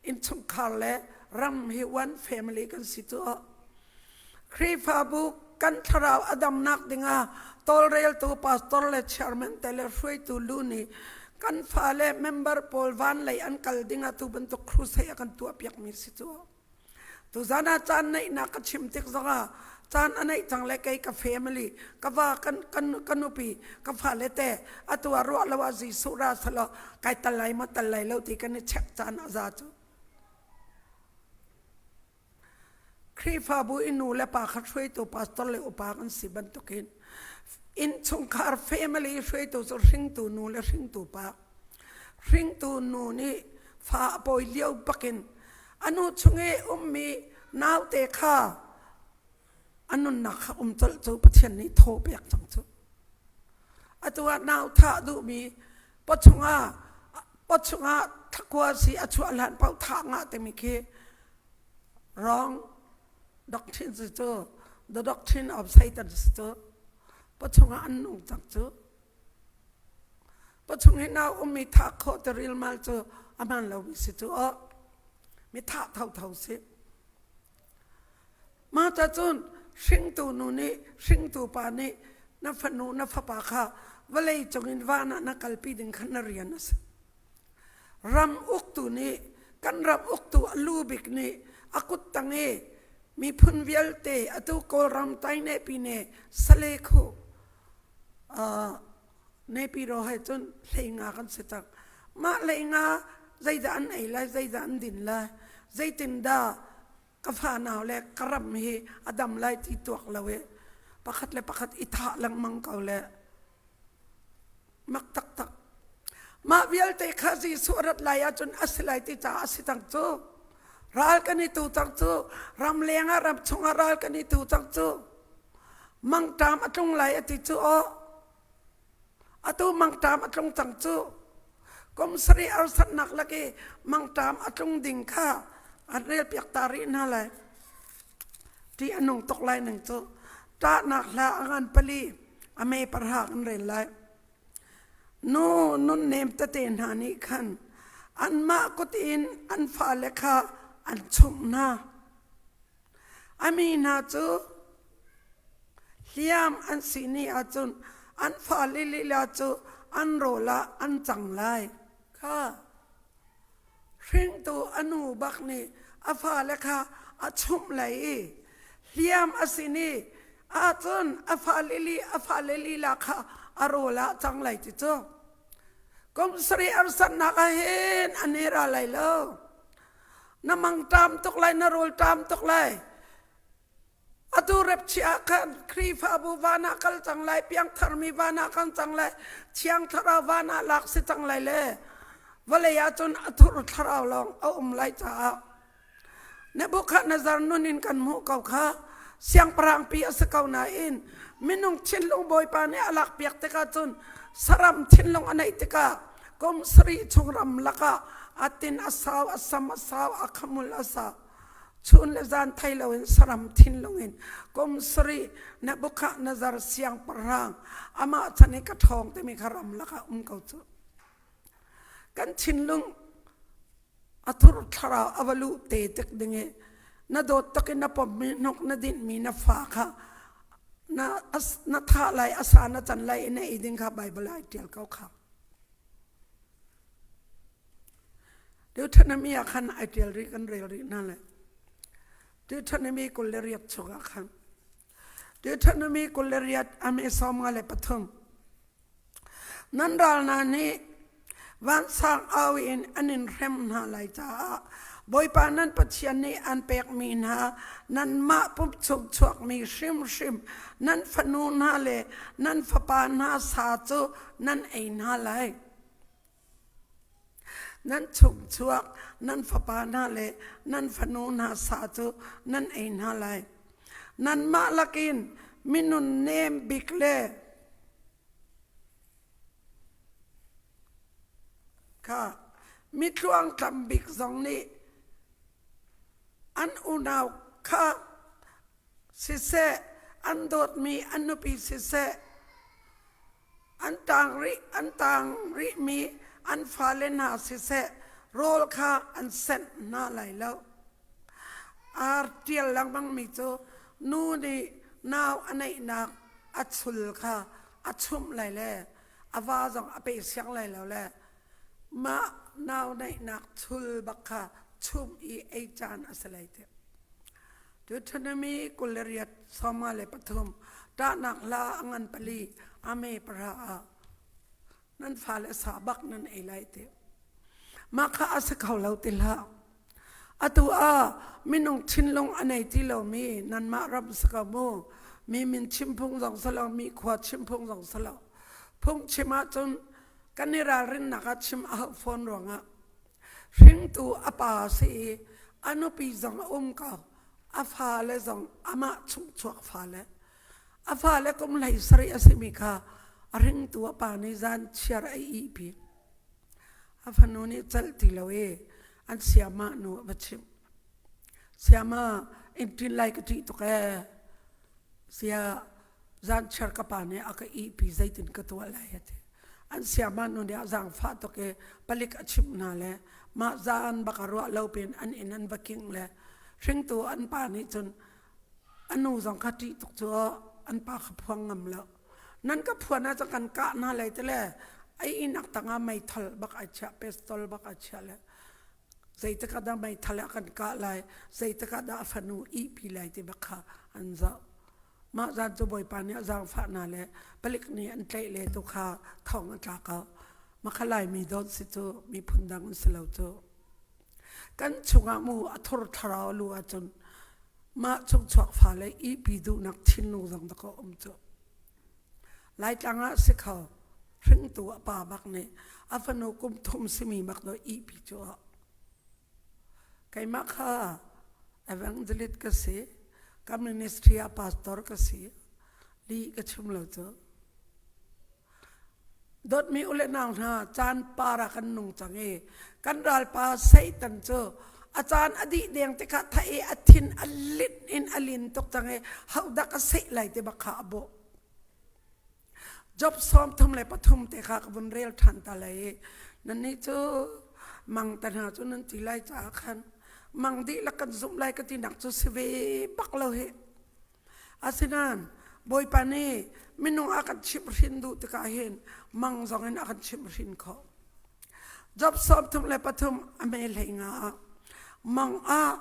innchungkhar le ram hi one family kan si cu. Khrihfabu kan thlarau a damnak dingah tawlreltu pastor le chairman te le hruaitu lu nih kan fale member pawl van lei an kal dingah tu bantuk crusade a kan tuahpiakmi si cu. Tuzan ah caan neihnak ka chim tik zongah caan a neih cang le kei ka family ka va kan kan ka nupi ka fale te atu ah ruah lo ah Jesuh ra selaw kai tal lai maw tal lai lo ti kan i check caan a za cu. Khrihfabu i nu le pa kha hruaitu pastor le upa kan si bantukin innchungkhar family hruaitu cu hringtu nu le hringtu pa hringtu nu nih fa a pawi lio bakin a nu chung i ummi naute kha a nunnak kha um colh cu Pathian nih thaw pek cang cu. Atu ah nau thah duhmi pawchungah pawchungah thakua si a chuah hlan paoh thah ngah timi khi wrong doctrine si cu the doctrine of Satan si cu pawchungah an nung cang cu. Pawchung hi nau ummi thah khawh te rilmal cu a hmaan lomi si cu aw. Mi thah thotho si. Mah ta cun hringtu nu nih hringtu pa nih na fanu na fapa kha vawlei cungin van ah na kalpi ding kha na rian a si. Ram uktu nih kan ram uktu a lu bik nih a kut tang i miphun vialte atu Kawlram Taine pine sale khu Naypyidaw he cun hleinga kan si cang. Mah hleinga zeidah an ei lai, zeidah an din lai, zeitindah ka fanau le ka ram hi a dam lai ti tuak lo i pakhat le pakhat i thah lengmang ko le mak taktak. Mah vialte kha Jesuh rat lai ahcun a si lai ti caah a si cang cu. Ral kan i tu cang cu. Ram leng ah ram chungah ral kan i tu cang cu. Mangṭam a tlung lai a ti cu aw. Atu mangṭam a tlung cang cu. Kum sarih harsatnak lak i mangṭam a tlung ding kha an relpiak ta rih hna lai. Ṭih a nung tuk lai ning cu. Ṭahnak hla a ngan pali a me parha kan rel lai. Nu nunnem tete hna nih khan anmah kut in an fale kha an chumh hna. A mi hna cu hliam an si ni ahcun an fale lila cu an rawl ah an cang lai. Kha hringtu a nu bak nih a fale kha a chumh lai i hliam a si ni ahcun a fale li a fale lila kha a rawl ah cang lai ti cu. Kum sarih arsannak ah hin an i ra lai lo. Na mangṭam tuk lai, na rawlṭam tuk lai. Atu repchi ah khan Khrihfabu van ah kal cang lai, piangtharmi van ah kal cang lai, Thiang Thlarau van ah lak si cang lai le vawlei ah cun a thur thlarau lawng a um lai caah Nebuchadnezzar nun in kan hmuh ko kha siangpahrang pi a si ko nain minung thinlung Bawipa nih a lakpiak tikah cun saram thinlung a neih tikah kum sarih chung ram lakah a tin a sau a sam a sau a khamul a sau chun le zan thei loin saram thinlung in kum sarih Nebuchadnezzar siangpahrang amah chan i ka ṭhawng timi kha ram lakah um ko cu kan thinlung a thur thlarau a va luh te tik ding i na dawt tak in na pommi hnok na dinhmi na fa kha na na thah lai a sa na can lai i na ei ding kha Bible ah ai ṭial ko kha. Deuteronomy ah khan ai ṭial rih kan rel rih hna lai. Deuteronomy 28 chungah khan Deuteronomy 28 ame 53 Nan ral hna nih vansang au in an in hrem hna lai caah Bawipa nan Pathian nih an pekmi hna nanmah pum chung chuakmi hrimhrim nan fanu hna le nan fapa hna sa cu nan ei hna lai. Nan chungchuak nan fapa hna le nan fanu hna sa cu nan ei hna lai. Nanmah lakin minun nem bik le kha mitluangtlam bik zong nih an unau kha siseh, an dawtmi an nupi siseh, an tang rih an tang rihmi an fale hna siseh, rawl kha an senh hna lai lo. Ar ṭial lengmangmi cu nu nih nau a neihnak a chul kha a chumh lai le a va zong a pe siang lai lo le mah nau neihnak chul bak kha chumh i ei caan a si lai ti. Deuteronomy 28 23 ṭahnak hla a ngan pali ame pahra ah nan fale sa bak nan ei lai ti. Mah kha a si kho lo ti hlah. Atu ah minung thinlung a nei ti lomi nanmah ram si ko mu. Mi min chim phung zong si lo, mi khua chim phung zong si lo. Phung chim ahcun kan i ralrinnak ah chim a hauh fawn ruangah hringtu a pa si i a nupi zong a um ko. A fale zong amah chungchuak fale. A fale kum 17 a simi kha a hringtu a pa nih zan chiar a ihpi. A fanu nih celh ti lo i an siama nu a va chimh. Siama in ṭin lai ka ṭih tuk ee. Sia zan chiar ka pa nih a ka ihpi zeitin ka tuah lai a ti. An siama nu nih a zaangfah tuk i palik a chimh hna le mah zan bak a ruah lo pin an inn an va king le hringtu an pa nih cun a nu zong kha ṭih tuk cu an pa kha phuang ngam lo. Nan ka phuan ah cun kan kah hna lai ti le a ihnak tangah meithal bak ai chiah pistol bak ai chiah le zeitik ah dah meithal ah kan kah lai zeitik ah dah a fanu ihpi lai ti bak kha an zoh. Mah zan cu Bawipa nih a zaangfah hna le palik nih an tlaih le tu kha thong a tla ko. Makha Laimi dawt si cu miphun dang an si lo cu. Kan chungah mu a thur thlarau a lu ahcun mah chungchuak fale ihpi duhnak thinlung zong dakaw um cu. Laitlang ah si kho hringtu a pa bak nih a fanu kum thum simi bak do ihpi cu keimah kha evangelist ka si ka ministry ah pastor ka si li ka chim lo cu Dawtmi u le nau hna, caan par ah kan nung cang i kan ralpa Satan cu a caan a dih deng tikah tha i a thin a linh in a lin tuk cang i hodah ka seh lai ti bak kha a bawh. Job 33 te kha ka vun rel ṭhan ta lai i nannih cu mang te hna cu nan ti lai caah khan mang dihlak kan zumh lai ka tinak cu si ve bak lo hi. Asinain Bawipa nih minung a kan chimhhrin duh tikah hin mang zong in a kan chimhhrin khawh. Job 33 a me hlei nga ah mang ah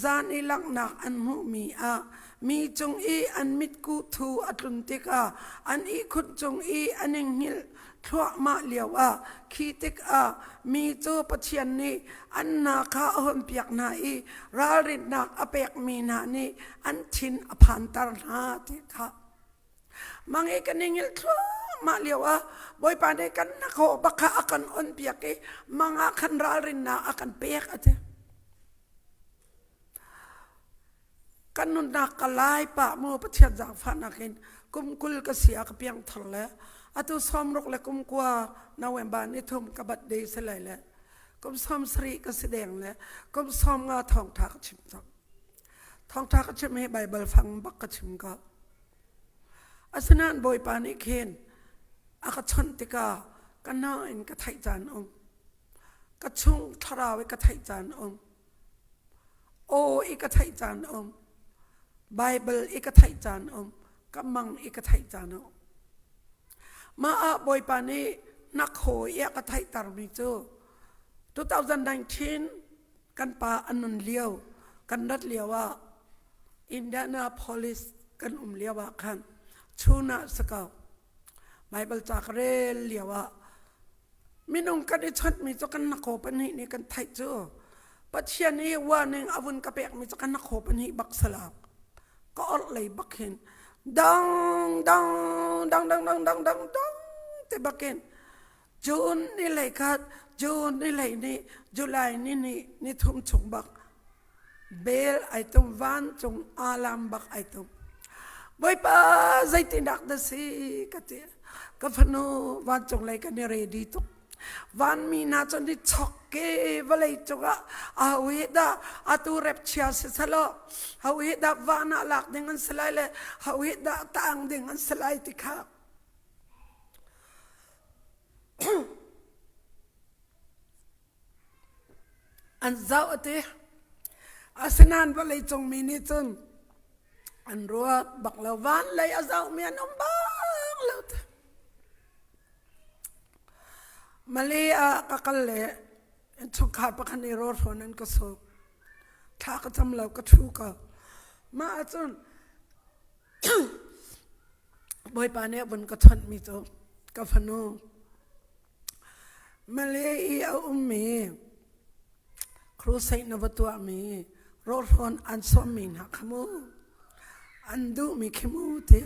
zan i langhnak an hmuhmi ah mi cung i an mitku thu a tlun tikah an ihkhun cung i an i hngilh thluahmah lioah khi tikah mi cu Pathian nih an hna kha a hawnpiak hna i ralrinnak a pekmi hna nih an thin a phanter hna ti kha mang i kan i hngilh thluahmah lioah Bawipa nih kan hnakhaw bak kha a kan onpiak i mang ah khan ralrinnak a kan pek a ti. Kan nunnak ka lai pah mu Pathian zaangfahnak in kum 20 ka si ah ka piangthar le atu 60 le kum kua November ni thum ka birthday si lai le kum 70 ka si deng le kum 50 thawngtha ka chim cang. Thawngtha ka chim hi Bible fang bak ka chim ko. Asinain Bawipa nih khin a ka chawnh tikah ka hna in ka theih caan um. Ka chung thlarau i ka theih caan um. Aw i ka theih caan a um. Baibal i ka theih caan a um. Ka mang i ka theih caan a um. Mah ah Bawipa nih hnakhaw i a ka theihtermi cu 2019 kan pa a nun lio kan rat lio ah Indianapolis kan um lio ah khan chun ah si ko Baibal ca ka rel lio ah Minung kan i chawnhmi cu kan hnakhaw pahnih nih kan theih cu Pathian i warning a vun ka pekmi cu kan hnakhaw pahnih bak salak ka orh lei bak hin dang dang dang dang dang dang dang dang te bakin June ni lei khat June ni lei ni July ni ni ni thum chung bak bel ai tum vancung alam bak ai tum. Bawipa zeitindah na si ka ti. Ka fanu vancung lei kan i ready tuk. Vanmi hna cu ni chok ke vawlei cungah aho hi dah atu rep chia si selaw ho hi dah van ah lak ding an si lai le ho hi dah taang ding an si lai ti kha An zoh a ti. Asinain vawleicung mi nih cun an ruat bak lo. Van lei a zohmi an um bak lo ti. Malay ah ka kal le innchungkhar pakhat nih rawlhrawn an ka sawm. Thla ka cam lo, ka ṭhu ko. Mah ahcun Bawipa nih a vun ka chawnhmi cu ka fanu Malay i a ummi crusade na va tuahmi rawlhrawn an sawmmi hna kha mu an duhmi khi mu ti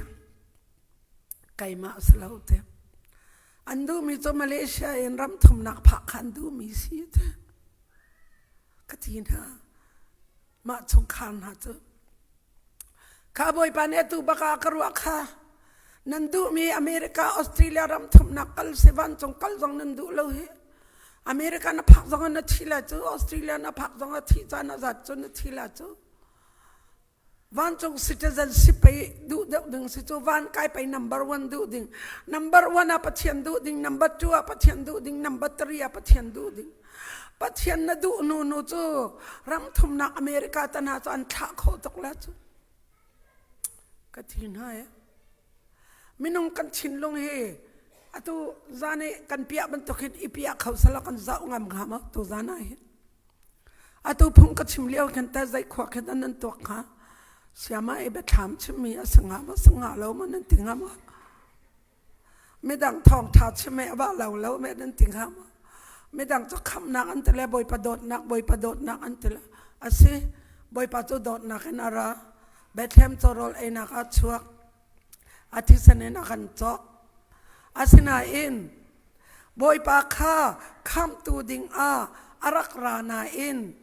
keimah a si lo ti an duhmi cu Malaysia in ram thumnak phak kha an duhmi si ti ka ti hna mah chungkhar hna cu Kha Bawipa nih atu bak ah ka ruah kha nan duhmi America, Australia ram thumnak kal si vancung kal zong nan duh lo hi. America na phak zong ah na thi la cu, Australia na phak zong ah thih caan a zat cu na thi la cu. Vancung citizenship pei duh deuh ding si cu van kai pei number one duh ding. Number one ah Pathian duh ding, number two ah Pathian duh ding, number three ah Pathian duh ding. Pathian na duh nu nu cu ram thumnak America tan ah cu an thlah khawh tuk la cu. Ka thi hna e. Minung kan thinlung hi atu zan i kan piah bantuk hin i piah kho sala kan zau ngam hnga ma tu zan ah hin. Atu phung ka chim lio khin ta zei khua khin an nan tuak hnga. Siama i biathlam chimmi a si hnga ma si hnga lo ma nan ti hnga ma? Midang thawngṭha chim he a va lo lo men an ti hnga maw? Midang cu khamhnak an ti le Bawipa dawtnak, Bawipa dawtnak an ti le a si. Bawipa cu dawtnak in a ra. Bethlehem cawrawl einak ah chuak. A thisen in a kan cawk. Asinain Bawipa kha khamhtu ding ah a rak ra nain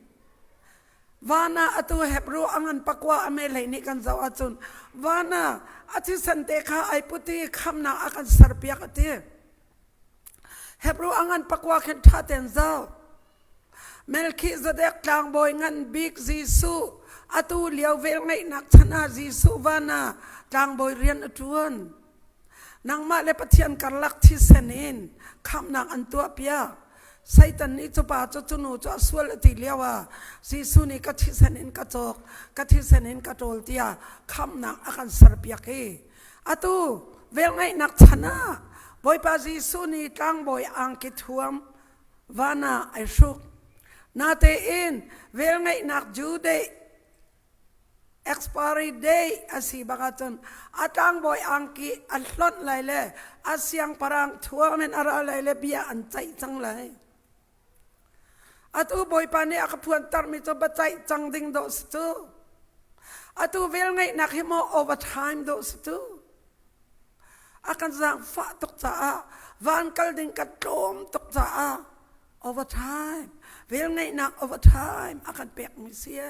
Van ah atu Hebrew a ngan pakua a me hlei nih kan zoh ahcun van ah a thisen te kha ai put i khamnak a kan serpiak a ti. Hebrew a ngan pakua khin ṭha tein zoh. Melchizedek tlangbawi ngan bik Jesuh atu lio velngeihnak chan ah Jesuh van ah tlangbawi rian a ṭuan. Nangmah le Pathian karlak thisen in khamhnak an tuahpiak. Satan nih cu pa cu cu nu cu a sual a ti lio ah Jesuh nih ka thisen in ka cawk, ka thisen in ka ṭawl tiah khamhnak a kan serpiak i atu velngeihnak chan ah Bawipa Jesuh nih tlangbawi angki thuam van ah ai hruk. Natein velngeihnak Judah Expiry date a si bak ahcun a tlangbawi angki a hlonh lai le a siangpahrang thuam in a ra lai le bia an ceih cang lai. Atu Bawipa nih a ka phuantermi cu biaceih cang ding dawh si cu. Atu velngeihnak hi maw overtime dawh si cu. A kan zaangfah tuk caah van kal ding kan tlawm tuk caah overtime velngeihnak overtime a kan pekmi si.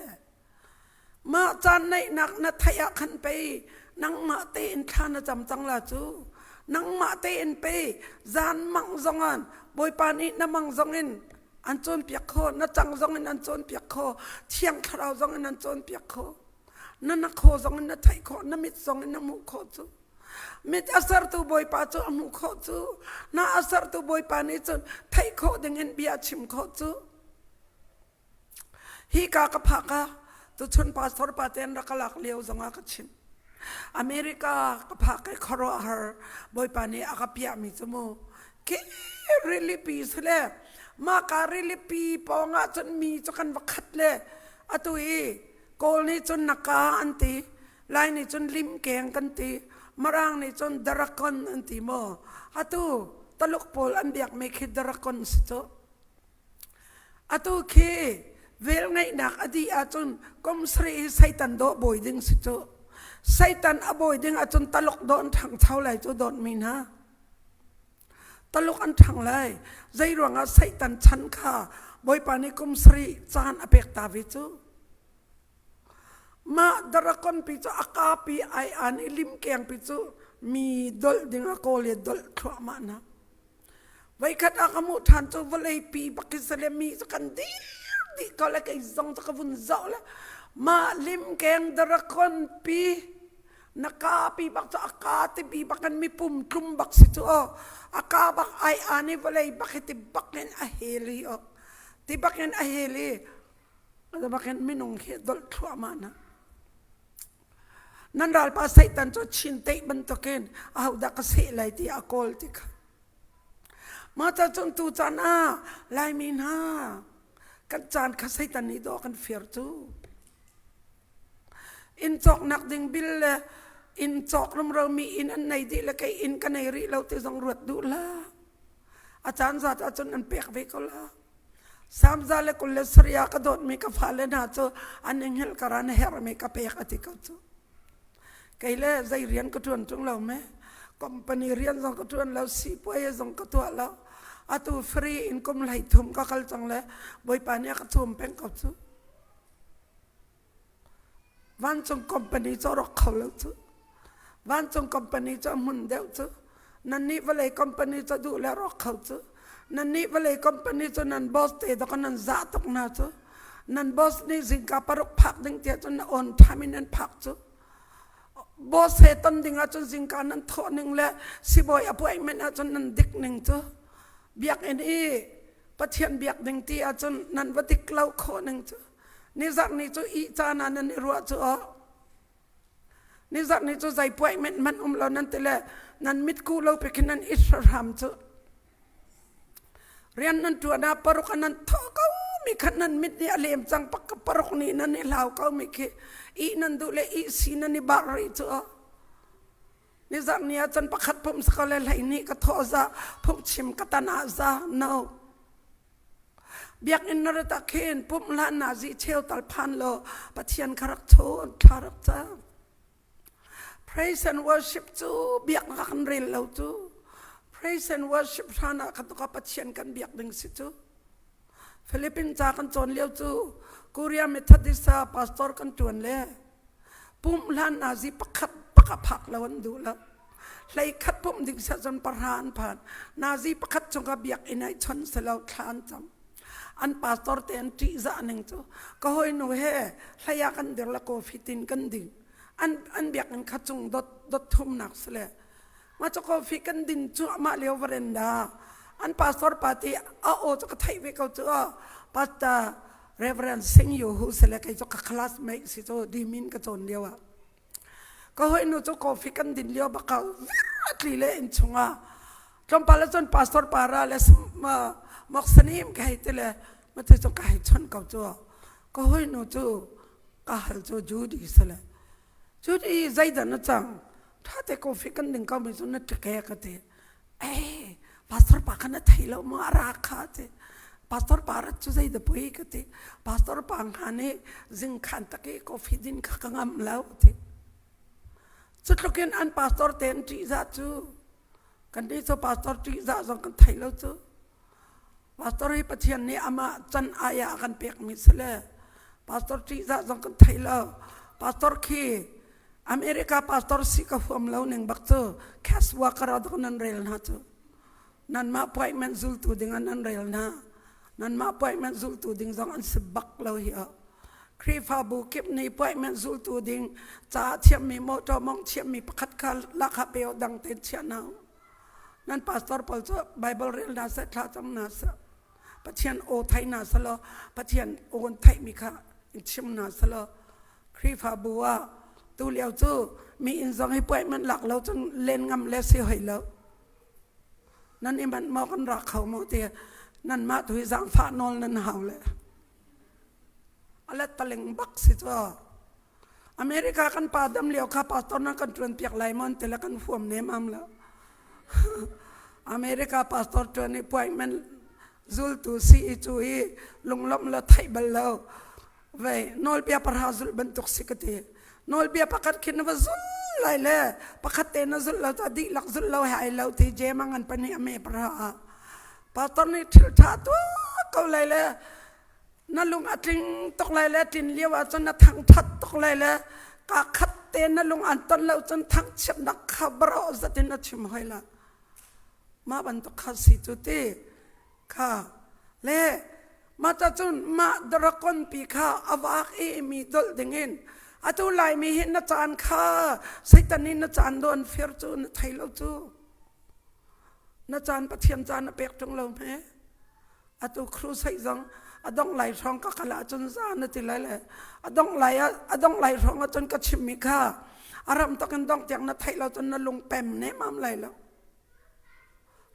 Mah caan neihnak na theih ah khan pei nangmah tein thla na cam cang la cu. Nangmah tein pei zan mang zongah Bawipa nih na mang zongin an cawnpiak kho, na cang zongin an cawnpiak kho, Thiang Thlarau zongin an cawnpiak kho. Na na khaw zongin na theih khawh, na mit zongin na hmuh khawh cu. Mit a sertu Bawipa cu a hmuh khawh cu. Na a sertu Bawipa nih cun theih khawh dingin bia chim khawh cu. Hika ka phak ah tuchun pastor pa te an rak ka lak lio zongah ka chim. America ka phak i khuaruahhar Bawipa nih a ka piahmi cu mu khi rilipi si le mah ka rilipi pawng ah cun mi cu kan va khat le atu i Kawl nih cun naka an ti Lai nih cun limkeng kan ti Mirang nih cun dragon an ti maw atu Taluk pawl an biakmi khi dragon si cu Atu khi velngeihnak a dih ahcun kum sarih hi Satan dawh bawi ding si cu. Satan a bawi ding ahcun Taluk dawh an ṭhangcho lai cu dawtmi hna. Taluk an ṭhang lai. Zei ruangah Satan chan kha Bawipa nih kum sarih caan a pek ta ve cu. Mah dragon pi cu a ka pi ai an i limkeng pi cu mi dolh ding a kawl i dolh thluahmah hna. Voikhat ah ka hmuh ṭhan cu vawlei pi bak hi sale mi cu kan dir dih ko le kei zong cu ka vun zoh le mah limkeng dragon pi na ka pi bak cu a ka ti pi bak in mipum tlum bak si cu aw a ka bak ai an i vawlei bak hi ti bak in a hel hi aw ti bak in a hel i bak in minung hi dolh thluahmah na nan ralpa Satan cu chinteih bantukin ahodah ka seh lai ti a kawl ti kha mah ca cun tu caan ah Laimi hna kan caan kha Satan nih dawh kan fir cu inn cawknak ding bil le inn cawk rumro mi inn an nei dih le kei inn ka nei rih lo ti zong ruat duh hlah a caan zat ahcun an pek ve ko la Samza le 27 ah ka dawtmi ka fale hna cu an i hngilh kar ah na herhmi ka pek a ti ko cu. Kei le zei rian ka ṭuan ṭung lo me. Company rian zong ka ṭuan lo, sipuai zong ka tuah lo. Atu free in kum 33 ka kal cang le Bawipa nih a ka cawm peng ko cu. Vancung company cu a rawk kho lo cu. Vancung company cu a hmun deuh cu. Nannih vawlei company cu duh le rawk kho cu. Nannih vawlei company cu nan boss te dok nan zah tuk hna cu. Nan boss nih zingka 6 phak ding tiah cun na on time in nan phak cu. Boss he ton ding ahcun zingka nan thawh ning le sibawi appointment ahcun nan dik ning cu. Biakinn i Pathian biak ding ti ahcun nan va dik lo khawh ning cu. Nizarh ni cu ih caan ah nan i ruah cu aw. Nizarh ni cu zei puai men hmanh um lo nan ti le nan mitku lo pe khin nan i hram cu. Rian nan ṭuan ah paruk ah nan thaw ko mi khan nan mit nih a lem cang pak paruk nih nan i hlau ko mi khi ih nan duh le ih si nan i bar rih cu aw. Nizarh ni ah cun pakhat pumh si ko le 12 ka thawh za phungchim ka tan ah za no. Biakinn na rat ah khin pumh hlan na zi cheu tal phan law Pathian kha rak chawn thla rak cam. Praise and worship cu biaknak kan rel lo cu. Praise and worship hran ah kha Pathian kan biak ding si cu. Philippines ca kan cawn lio cu Korea Methodist ah pastor kan tuan le pumh hlan na zi pakhat bak a phak lo an duh lo. 11 pumh ding seh cun pahra an phan. Nazi pakhat chung ah biakinn ai chon selo thla an cam. An pastor te an ṭihzah ning cu ka hawinu he hlei ah kan dir le coffee tin kan ding. An an biakinn kha cung dot dot thumnak sile. Ma cu coffee kan din cu amah lio veranda. An pastor pa ti a aw cu ka theih ve ko cu pastor Reverend Sing Yu Hu sile kei cu ka classmate si cu dimin ka cawn lio ah. Ka hawinu cu coffee kan din lio bak ah a tli le inn chungah tlawmpal ah cun pastor para le moksanim ka hei ti le matu cu ka hei chawnh ko cu ka hawinu cu ka hal cu Judy si le Judy zeidah na cang ṭha te coffee kan ding ko mi cu na ṭike ka ti eh pastor pa kha na thei lo maw a ra kha ti pastor pa rat cu zei da pui ka ti pastor pa hnga nih zingkhan tak i coffee din kha ka ngam lo ti cu tluk in an pastor te an ṭihzah cu kan nih cu pastor ṭihzah zong kan thei lo cu pastor hi Pathian nih amah can ai ah a kan pekmi si le pastor ṭihzah zong kan thei lo pastor khi America pastor si ka huam lo ning bak cu cash worker ah dok nan rel hna cu nanmah appointment zultu ding ah nan rel hna nanmah appointment zultu ding zong an si bak lo hi ah Khrihfabu kip nih appointment zultu ding ca thiammi motor mong thiammi pakhat kha lakha pe dang ten chia hna nan pastor pawl cu Bible rel hna seh thla cam hna seh Pathian aw thei hna selaw Pathian aw an theihmi kha in chim hna selaw Khrihfabu ah tulio cu mi inn zong hi appointment lak lo cun len ngam le si hoi lo. Nan i manh maw kan ra kho maw ti nanmah tu hi zaangfah nawl nan hau le. Alet taling bak si cu. America kan pa dam lio kha pastor nan kan ṭuan piak lai maw ti le kan huam nem am lo. America pastor ṭuan i appointment zultu si i cu hi lunglawmh le theih bal lo. Vei nawlbia pahra zulh bantuk si ka ti. Nawlbia pakhat khi na va zul lai le pakhat te na zulh lo ca dihlak zulh lo he ai lo ti jem a ngan pahnih a me pahra ah. Pastor nih thil ṭha tuah ko lai le. Na lung a tling tuk lai le tlin lio ahcun na thangṭhat tuk lai le kaa khat te na lung an ton lo cun thangchiatnak kha baro zat in a chim hoi la. Mah bantuk kha si cu ti kha le mah ta cun mah drakon pi kha a vak i mi dolh dingin atu Laimi hi na caan kha Satan nih na caan do an fir cu na thei lo cu. Na caan Pathian caan a pek ṭung lo hme. Atu crusade zong a dongh lai hrawng ka kal ahcun za na ti lai le a dongh lai a dongh lai hrawng ahcun ka chimmi kha a ram tak in dongh tiang na theih lo cun na lung pem nemam lai lo.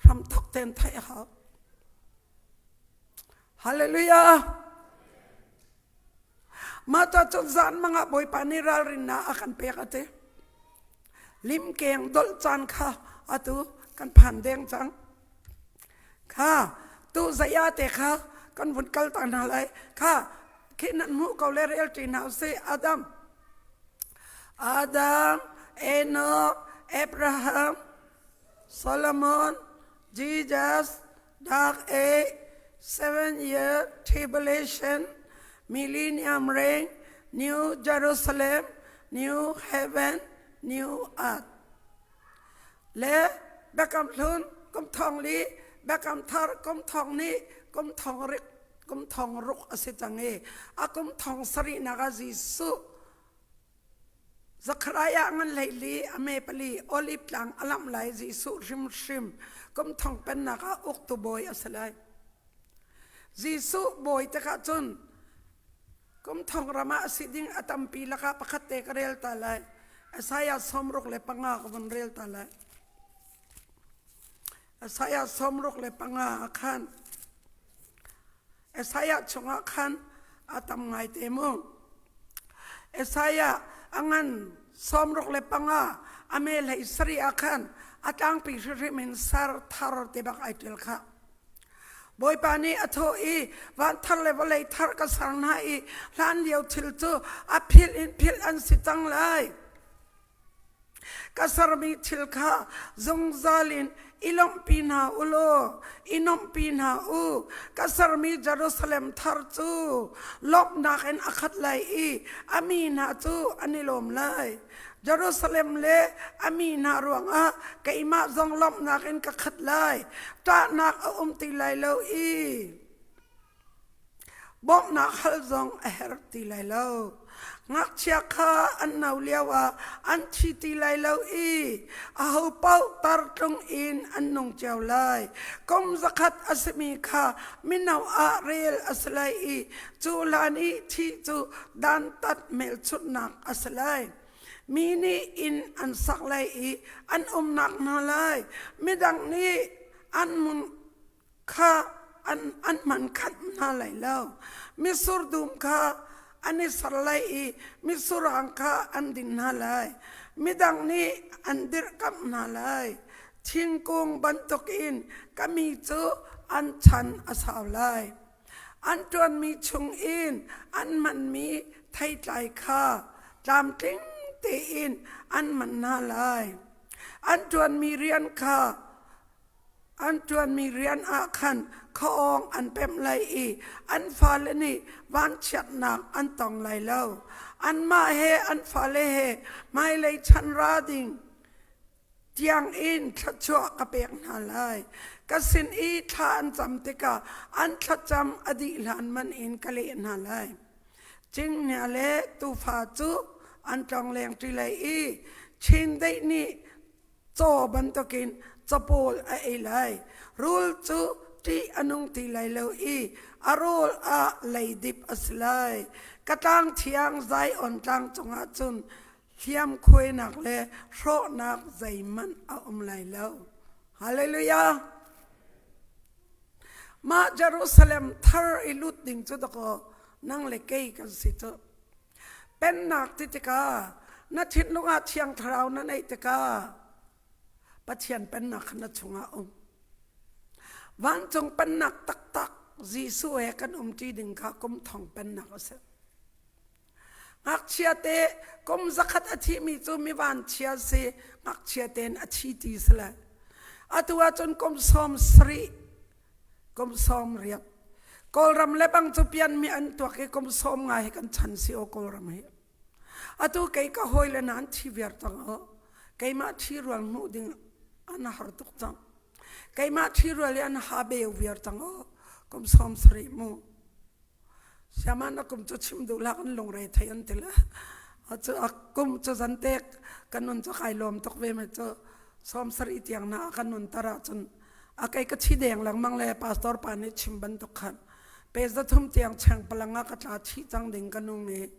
Hram thok ten theih a hau. Hallelujah. Mah ta cun zan mangah Bawipa nih ralrinnak a kan pek a ti. Limkeng dolh caan kha atu kan phan deng cang. Kha tu zaya te kha kan vun kal ta hna lai. Kha khi nan hmuh ko le rel ṭi hna usih. Adam, Adam, Enoch, Abraham, Solomon, Jesus, Dark Age, 7 Year Tribulation, Millennium Reign, New Jerusalem, New Heaven, New Earth. Le Biakam Hlun kum thong li, Biakam Thar kum thong ni, kum thong rik, kum thong ruk a si cang i a kum thong sarihnak ah Jesuh Zakhariah ngan 14 a me pali Olive tlang a lamh lai Jesuh hrimhrim kum thong pennak ah uktu bawi a si lai. Jesuh bawi tikah cun kum thong ram ah a si ding a tampi lakah pakhat te ka rel ta lai. Isaiah 65 ka vun rel ta lai. Isaiah 65 ah khan Isaiah chungah khan a tam ngai te mu. Isaiah a ngan 65 a me 17 ah khan a tlangpi hrimhrim in ser thar te bak ai ṭial khah. Bawipa nih a thawh i van thar le vawlei thar ka ser hna i hlan lio thil cu a philh in philh an si cang lai. Ka sermi thil kha zungzal in i lawmhpi hna u law i nuamhpi hna u. Ka sermi Jerusalem thar cu lawmhnak in a khat lai i a mi hna cu an i lawm lai. Jerusalem le a mi hna ruangah keimah zong lawmhnak in ka khat lai. Ṭahnak a um ti lai lo i Bawmhnak hal zong a herh ti lai lo. Ngakchia kha an no lioah an thi ti lai lo i ahopaoh tartlung in an nung cio lai. Kum 100 a simi kha mino ah rel a si lai i cu hlan i thih cu dantat hmelchunhnak a si lai. Mi nih inn an sak lai i an umnak hna lai. Midang nih an hmun kha an, an man khanh hna lai lo. Mitsur dum kha an i ser lai i mitsur hang kha an din hna lai. Midang nih an dirhkamh hna lai. Thingkung bantukin ka mi cu an chan a sau lai. An ṭuanmi chungin an hmanmi theitlai kha tlamtling tein an man hna lai. An ṭuanmi rian kha An ṭuanmi rian ah khan khuaawng an pemh lai i an fale nih vanchiatnak an tong lai lo. Anmah he an fale he hmailei chan ra ding tiangin thluachuah ka pek hna lai. Ka sin i thla an cam tikah an thlacam a dih hlan man in ka leh hna lai. Cinghngia le tuufa cu an tlongleng ṭi lai i chindeih nih Caw bantukin capawl a ei lai. Rul cu ṭih a nung ti lai lo i a rawl ah leidip a si lai. Ka tlang thiang Zion tlang cungah cun hliamkhuainak le hrawhnak zeihmanh a um lai lo. Hallelujah! Mah Jerusalem thar i lut ding cu dakaw nang le kei kan si cu. Pennak ti tikah na thinlung ah Thiang Thlarau na neih tikah Pathian pennak kha na chungah um. Vancung pennak taktak Jesuh he kan umṭi ding kha kum thong pennak a si. Ngakchia te kum 100 a thimi cu mi vanchia si, ngakchia tein a thi ti si le. Atu ahcun kum 70 kum 80. Kawlram le bang cu pian mi an tuak i kum som nga hi kan chan si o Kawlram hi. Atu kei ka hawi le nan thi viar cang o. Keimah thi rual hmuh ding an har tuk cang. Keimah thi rual i an ha beu viar cang o. Kum som sarih mu. Siaman a kum cu chim duh lak an lungre thei an ti le. Cu a kum cu zantek kan nun cu kai lawm tuk ve me cu som sarih tiang na kan nun tar ahcun a kei ka thi deng lengmang le pastor pa nih chim bantuk khan pe zathum tiang cheng palang ah ka tla chih cang ding ka nung i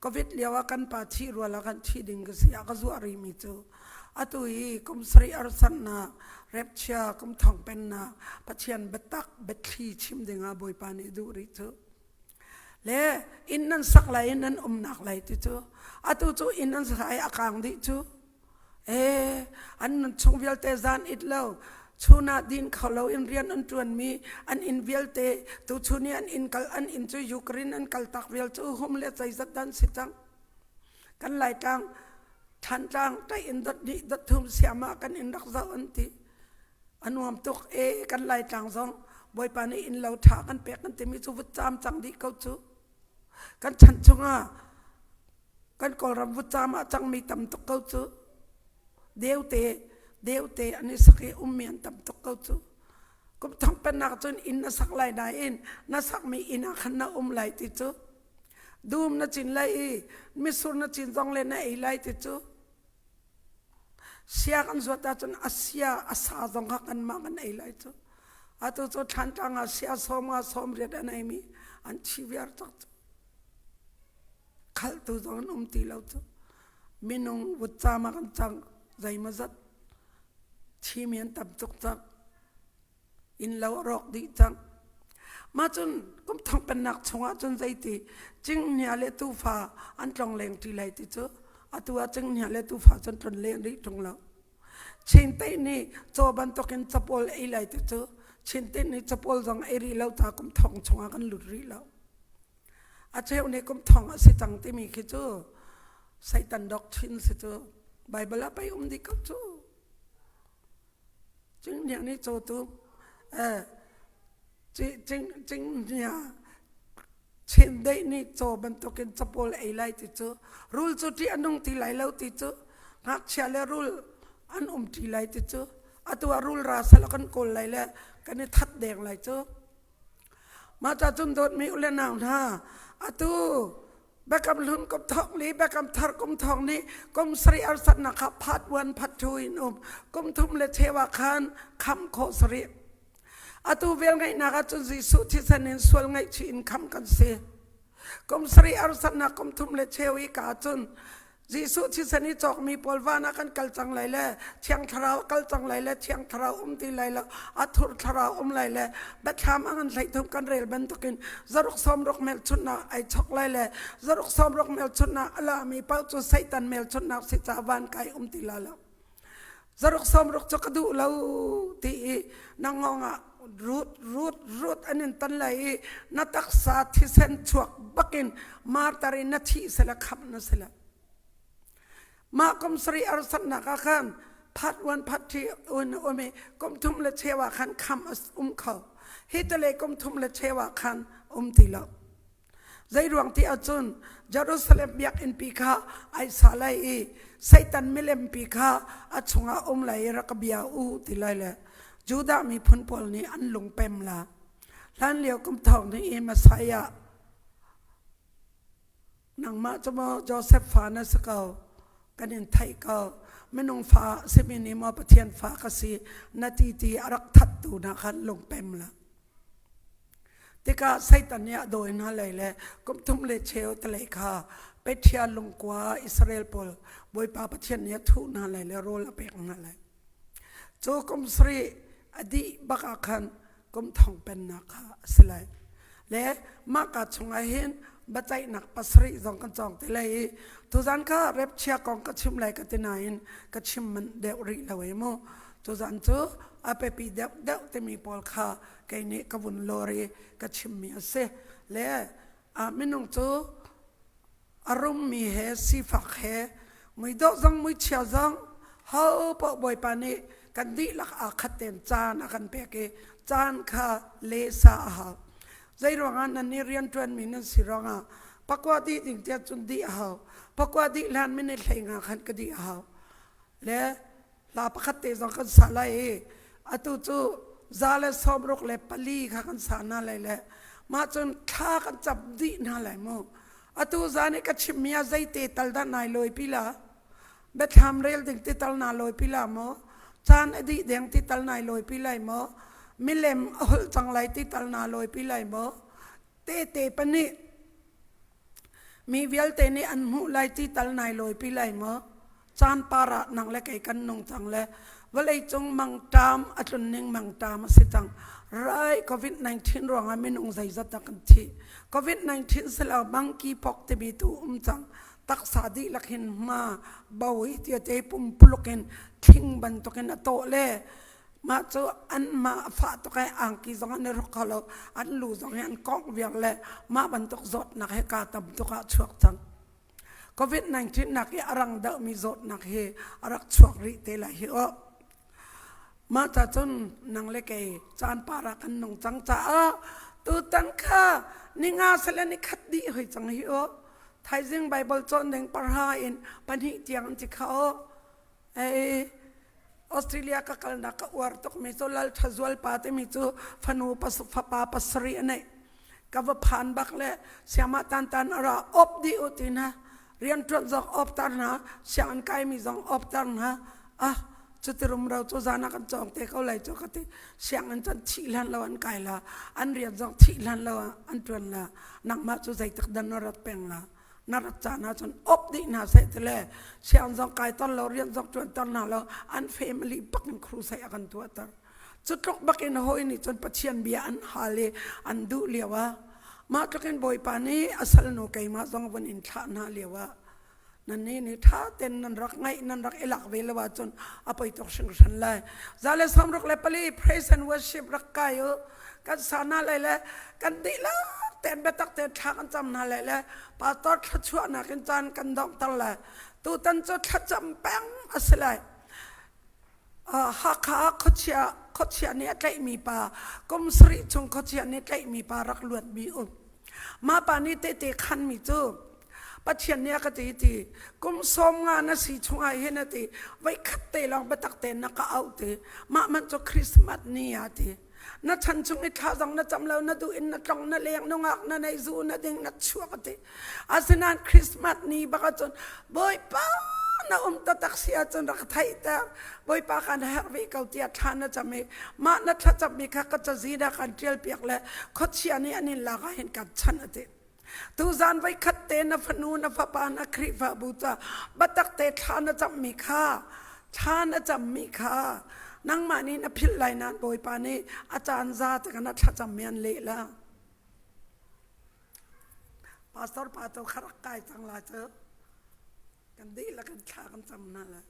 covid lio ah kan pa thi rual ah kan thi ding ka si ah ka zuah ri mi cu atu hi kum sarih arsan na repchia kum thong pen na pathian biatak biathli chim ding ah bawipa nih duh ri cu le inn nan sak lai in nan umnak lai ti cu atu cu inn an sak ai a kang dih cu Ee, an nun chung vialte zan it lo, chun ah din kho lo in rian an ṭuanmi an inn vialte tuchun i an inn kal an inn cu Ukraine an kal tak vial cu hum le zeizat dan si cang. Kan Laitlang Thantlang ṭaih in dot hnih dot thum siam ah kan inn rak zoh an ti. A nuam tuk ee kan Laitlang zong Bawipa nih inn lo ṭha kan pek kan timi cu vutcaam cang dih ko cu. Kan chan chungah kan Kawlram vutcaam ah cangmi tam tuk ko cu. Deute deute an i sak i ummi an tam tuk ko cu. Kum thong pennak cun inn na sak lai nain na sakmi inn ah khan na um lai ti cu. Dum na cin lai i mitsur na cin zong le na ei lai ti cu. Sia kan zuat ahcun a sia a sa zong kha kanmah kan ei lai cu. Atu cu Thlantlang ah sia sawm nga sawm riat an eimi an thi viar cak cu. Khaltu zong an um ti lo cu. Minung vutcaam ah kan cang zeimawzat thimi an tam tuk cang. Innlo a rawk dih cang. Mah cun kum thong pennak chungah cun zeiti cinghngia le tuufa an tlong leng ṭi lai ti cu atu ah cinghngia le tuufa cun tlon len rih ṭung lo. Chinteih nih caw bantukin capawl ei lai ti cu Chinteih nih capawl zong ei rih lo ta kum thong chungah kan lut rih lo. A cheu nih kum thong a si cang timi khi cu Satan doctrine si cu Bible ah pei um dih ko cu. Cinghngia nih cawtu cinghngia chindeih nih caw bantukin capawl ei lai ti cu rul cu ṭih a nung ti lai lo ti cu ngakchia le rul an um ṭi lai ti cu atu ah rul ra sal kan kawl lai le kan i that deng lai cu mah ca cun dawtmi u le nau hna atu Biakam Hlun kum thong li, Biakam Thar kum thong nih kum sarih harsatnak kha part one, part two in um. Kum thum le cheu ah khan kham khawh sarih. Atu vel ngeihnak ah cun Jesuh thisen in sual ngaihchih in kham kan si. Kum sarih harsatnak kum thum le cheu i ka cun Jesuh thisen i cawkmi pawl van ah kan kal cang lai le Thiang Thlarau kal cang lai le Thiang Thlarau um ti lai lo a thur thlarau um lai le biathlam a ngan hleithum kan rel bantukin zaruk sawmruk hmelchunhnak ai chok lai le zaruk sawmruk hmelchunhnak a lami paoh cu Satan hmelchunhnak si ca van kai um ti la lo zaruk sawmruk cu ka duh lo ti i na ngong ah rut rut rut an in tan lai i na taksa thisen chuak bakin martar in na thih sela khamh na sela mah kum sarih arsatnak ah khan phat wan phat thi un um i kum thum le cheu ah khan kham um kho hi tale kum thum le cheu ah khan um ti lo Zeiruang ti ahcun Jerusalem biakinn pi kha ai sa lai i Satan milem pi kha a chungah um lai i rak ka bia u ti lai le Judah miphun pawl nih an lungpem la. Hlan lio kum thawng nih i Messiah nangmah cu maw Joseph fa na si ko kan in theih ko minung fa simi nih maw Pathian fa ka si na ti ti a rak thattu hna khan lungpem la. Tikah Satan nih a dawi hna lai le kum thum le cheu talei kha Peṭhia lungkua Israel pawl Bawipa Pathian nih a thuh hna lai le rawl a pek hna lai. Cu kum sarih a dih bak ah khan kum thong pennak kha a si lai. Le mahka chungah hin biaceihnak pasarih zong kan cawng te lai i tuzan kha repchia kong ka chim lai ka ti nain ka chim manh deuh rih lo ei mu. Tuzan cu a biapi deuh deuh timi pawl kha kei nih ka vun lawr i ka chimmi a si. Le a minung cu a rummi he sifak he muidawh zong muichia zong ho paoh Bawipa nih kan dihlak aa khat tein caan a kan pek i caan kha lehsa a hau. Zei ruangah nan nih rianṭuanmi nan si ruangah pakua dih ding tiah cun dih a hau. Pakua dih hlan minute 15 khan ka dih a hau. Le hla pakhat te zong kan sa lai i atu cu 164 kha kan sa hna lai le mah cun thla kan cam dih hna lai mu. Atu zan i ka chimmi ah zeite tal dah nai lawi pi la? Biathlam rel ding ti tal naa lawi pi la maw? Caan a dih deng ti tal nai lawi pi lai maw? Milem a holh cang lai ti tal naa lawi pi lai maw? Tehte pahnih mi vialte nih an hmuh lai ti tal nai lawi pi lai maw? Caan par ah nang le kei kan nung cang le vawleicung mangṭam a tlun ning mangṭam a si cang. Rai COVID-19 ruangah minung zeizat dah kan thih. COVID-19 silo monkeypox timi tu um cang. Taksa dihlak hin hma bo hi tiate pumpuluk in thing bantukin a tawh le mah cu an mah a fah tuk ai angki zong an i ruk kho lo an lu zong hi an kongh viar le mah bantuk zawtnak hi ka tam tuk ah chuak cang. COVID-19 nak i a rang deuhmi zawtnak hi a rak chuak rih te lai hi aw. Mah ca cun nang le kei caan par ah kan nung cang caah tutan kha ninga sale ni khat dih hoi cang hi aw. Thaizing Bible cawn ding parha in pahnih tiang an ti kha aw. Ei Australia ka kalnak ka uar tukmi cu Lal Tha Zual pa timi cu fanu fapa pasarih a neih. Ka va phan bak le siangmah tan tan a ra op dih u ti hna. Rianṭuan zong op tar hna, sianginn kaimi zong op tar hna. Ah, cuti rumro cu zan ah kan cawng te ko lai cu ka ti. Sianginn cu an thih hlan lo an kai la, an rian zong thih hlan lo an ṭuan la. Nangmah cu zeitik dan na rat peng la. Na rat caan ahcun op dih hna seh ti le siang zong kai ton lo rian zong ṭuan ter hna lo an family bak in crusade a kan tuahter. Cu tluk bak in hawi nih cun Pathian bia an hal i an duh lio ah mah tluk in Bawipa nih a salnu keimah zong vun in thlah hna lio ah nannih nih ṭha tein nan rak ngaih nan rak i lak ve lo ahcun a poi tuk hringhran lai. 164 praise and worship rak kai u kan sa hna lai le kan dihlak tein biatak tein thla kan cam hna lai le pastor thluachuahnak in caan kan donghter lai. Tutan cu thlacam peng a si lai. Hakha ah khuachia khuachia nih a tlaihmi pa kum sarih chung khuachia nih tlaihmi pa rak luatmi um. Mah pa nih tehte khanmi cu Pathian nih a ka ti ti kum 50 na si chungah hin a ti voikhat te lawng biatak tein na ka auh ti mah man cu Christmas ni a ti na chan chung i thla zong na cam lo na duh in na tlong na leng nungak na nei zu na ding na chuak a ti asinain Christmas ni bak ahcun Bawipa na um taktak si ahcun rak theihter Bawipa kan herh ve ko tiah thla na cam i mah na thlacammi kha ka cazin ah kan ṭialpiak le khuachia nih an in lak ah hin kan chanh a ti. Tuzan voikhat te na fanu na fapa na Khrihfabu ca biatak te thla na cammi kha thla na cammi kha nangmah nih na philh lai nain Bawipa nih a caan za te khan a thlacammi an leh la. Pastor pa to kha rak kai cang la cu. Kan dihlak in thla kan cam hna lai.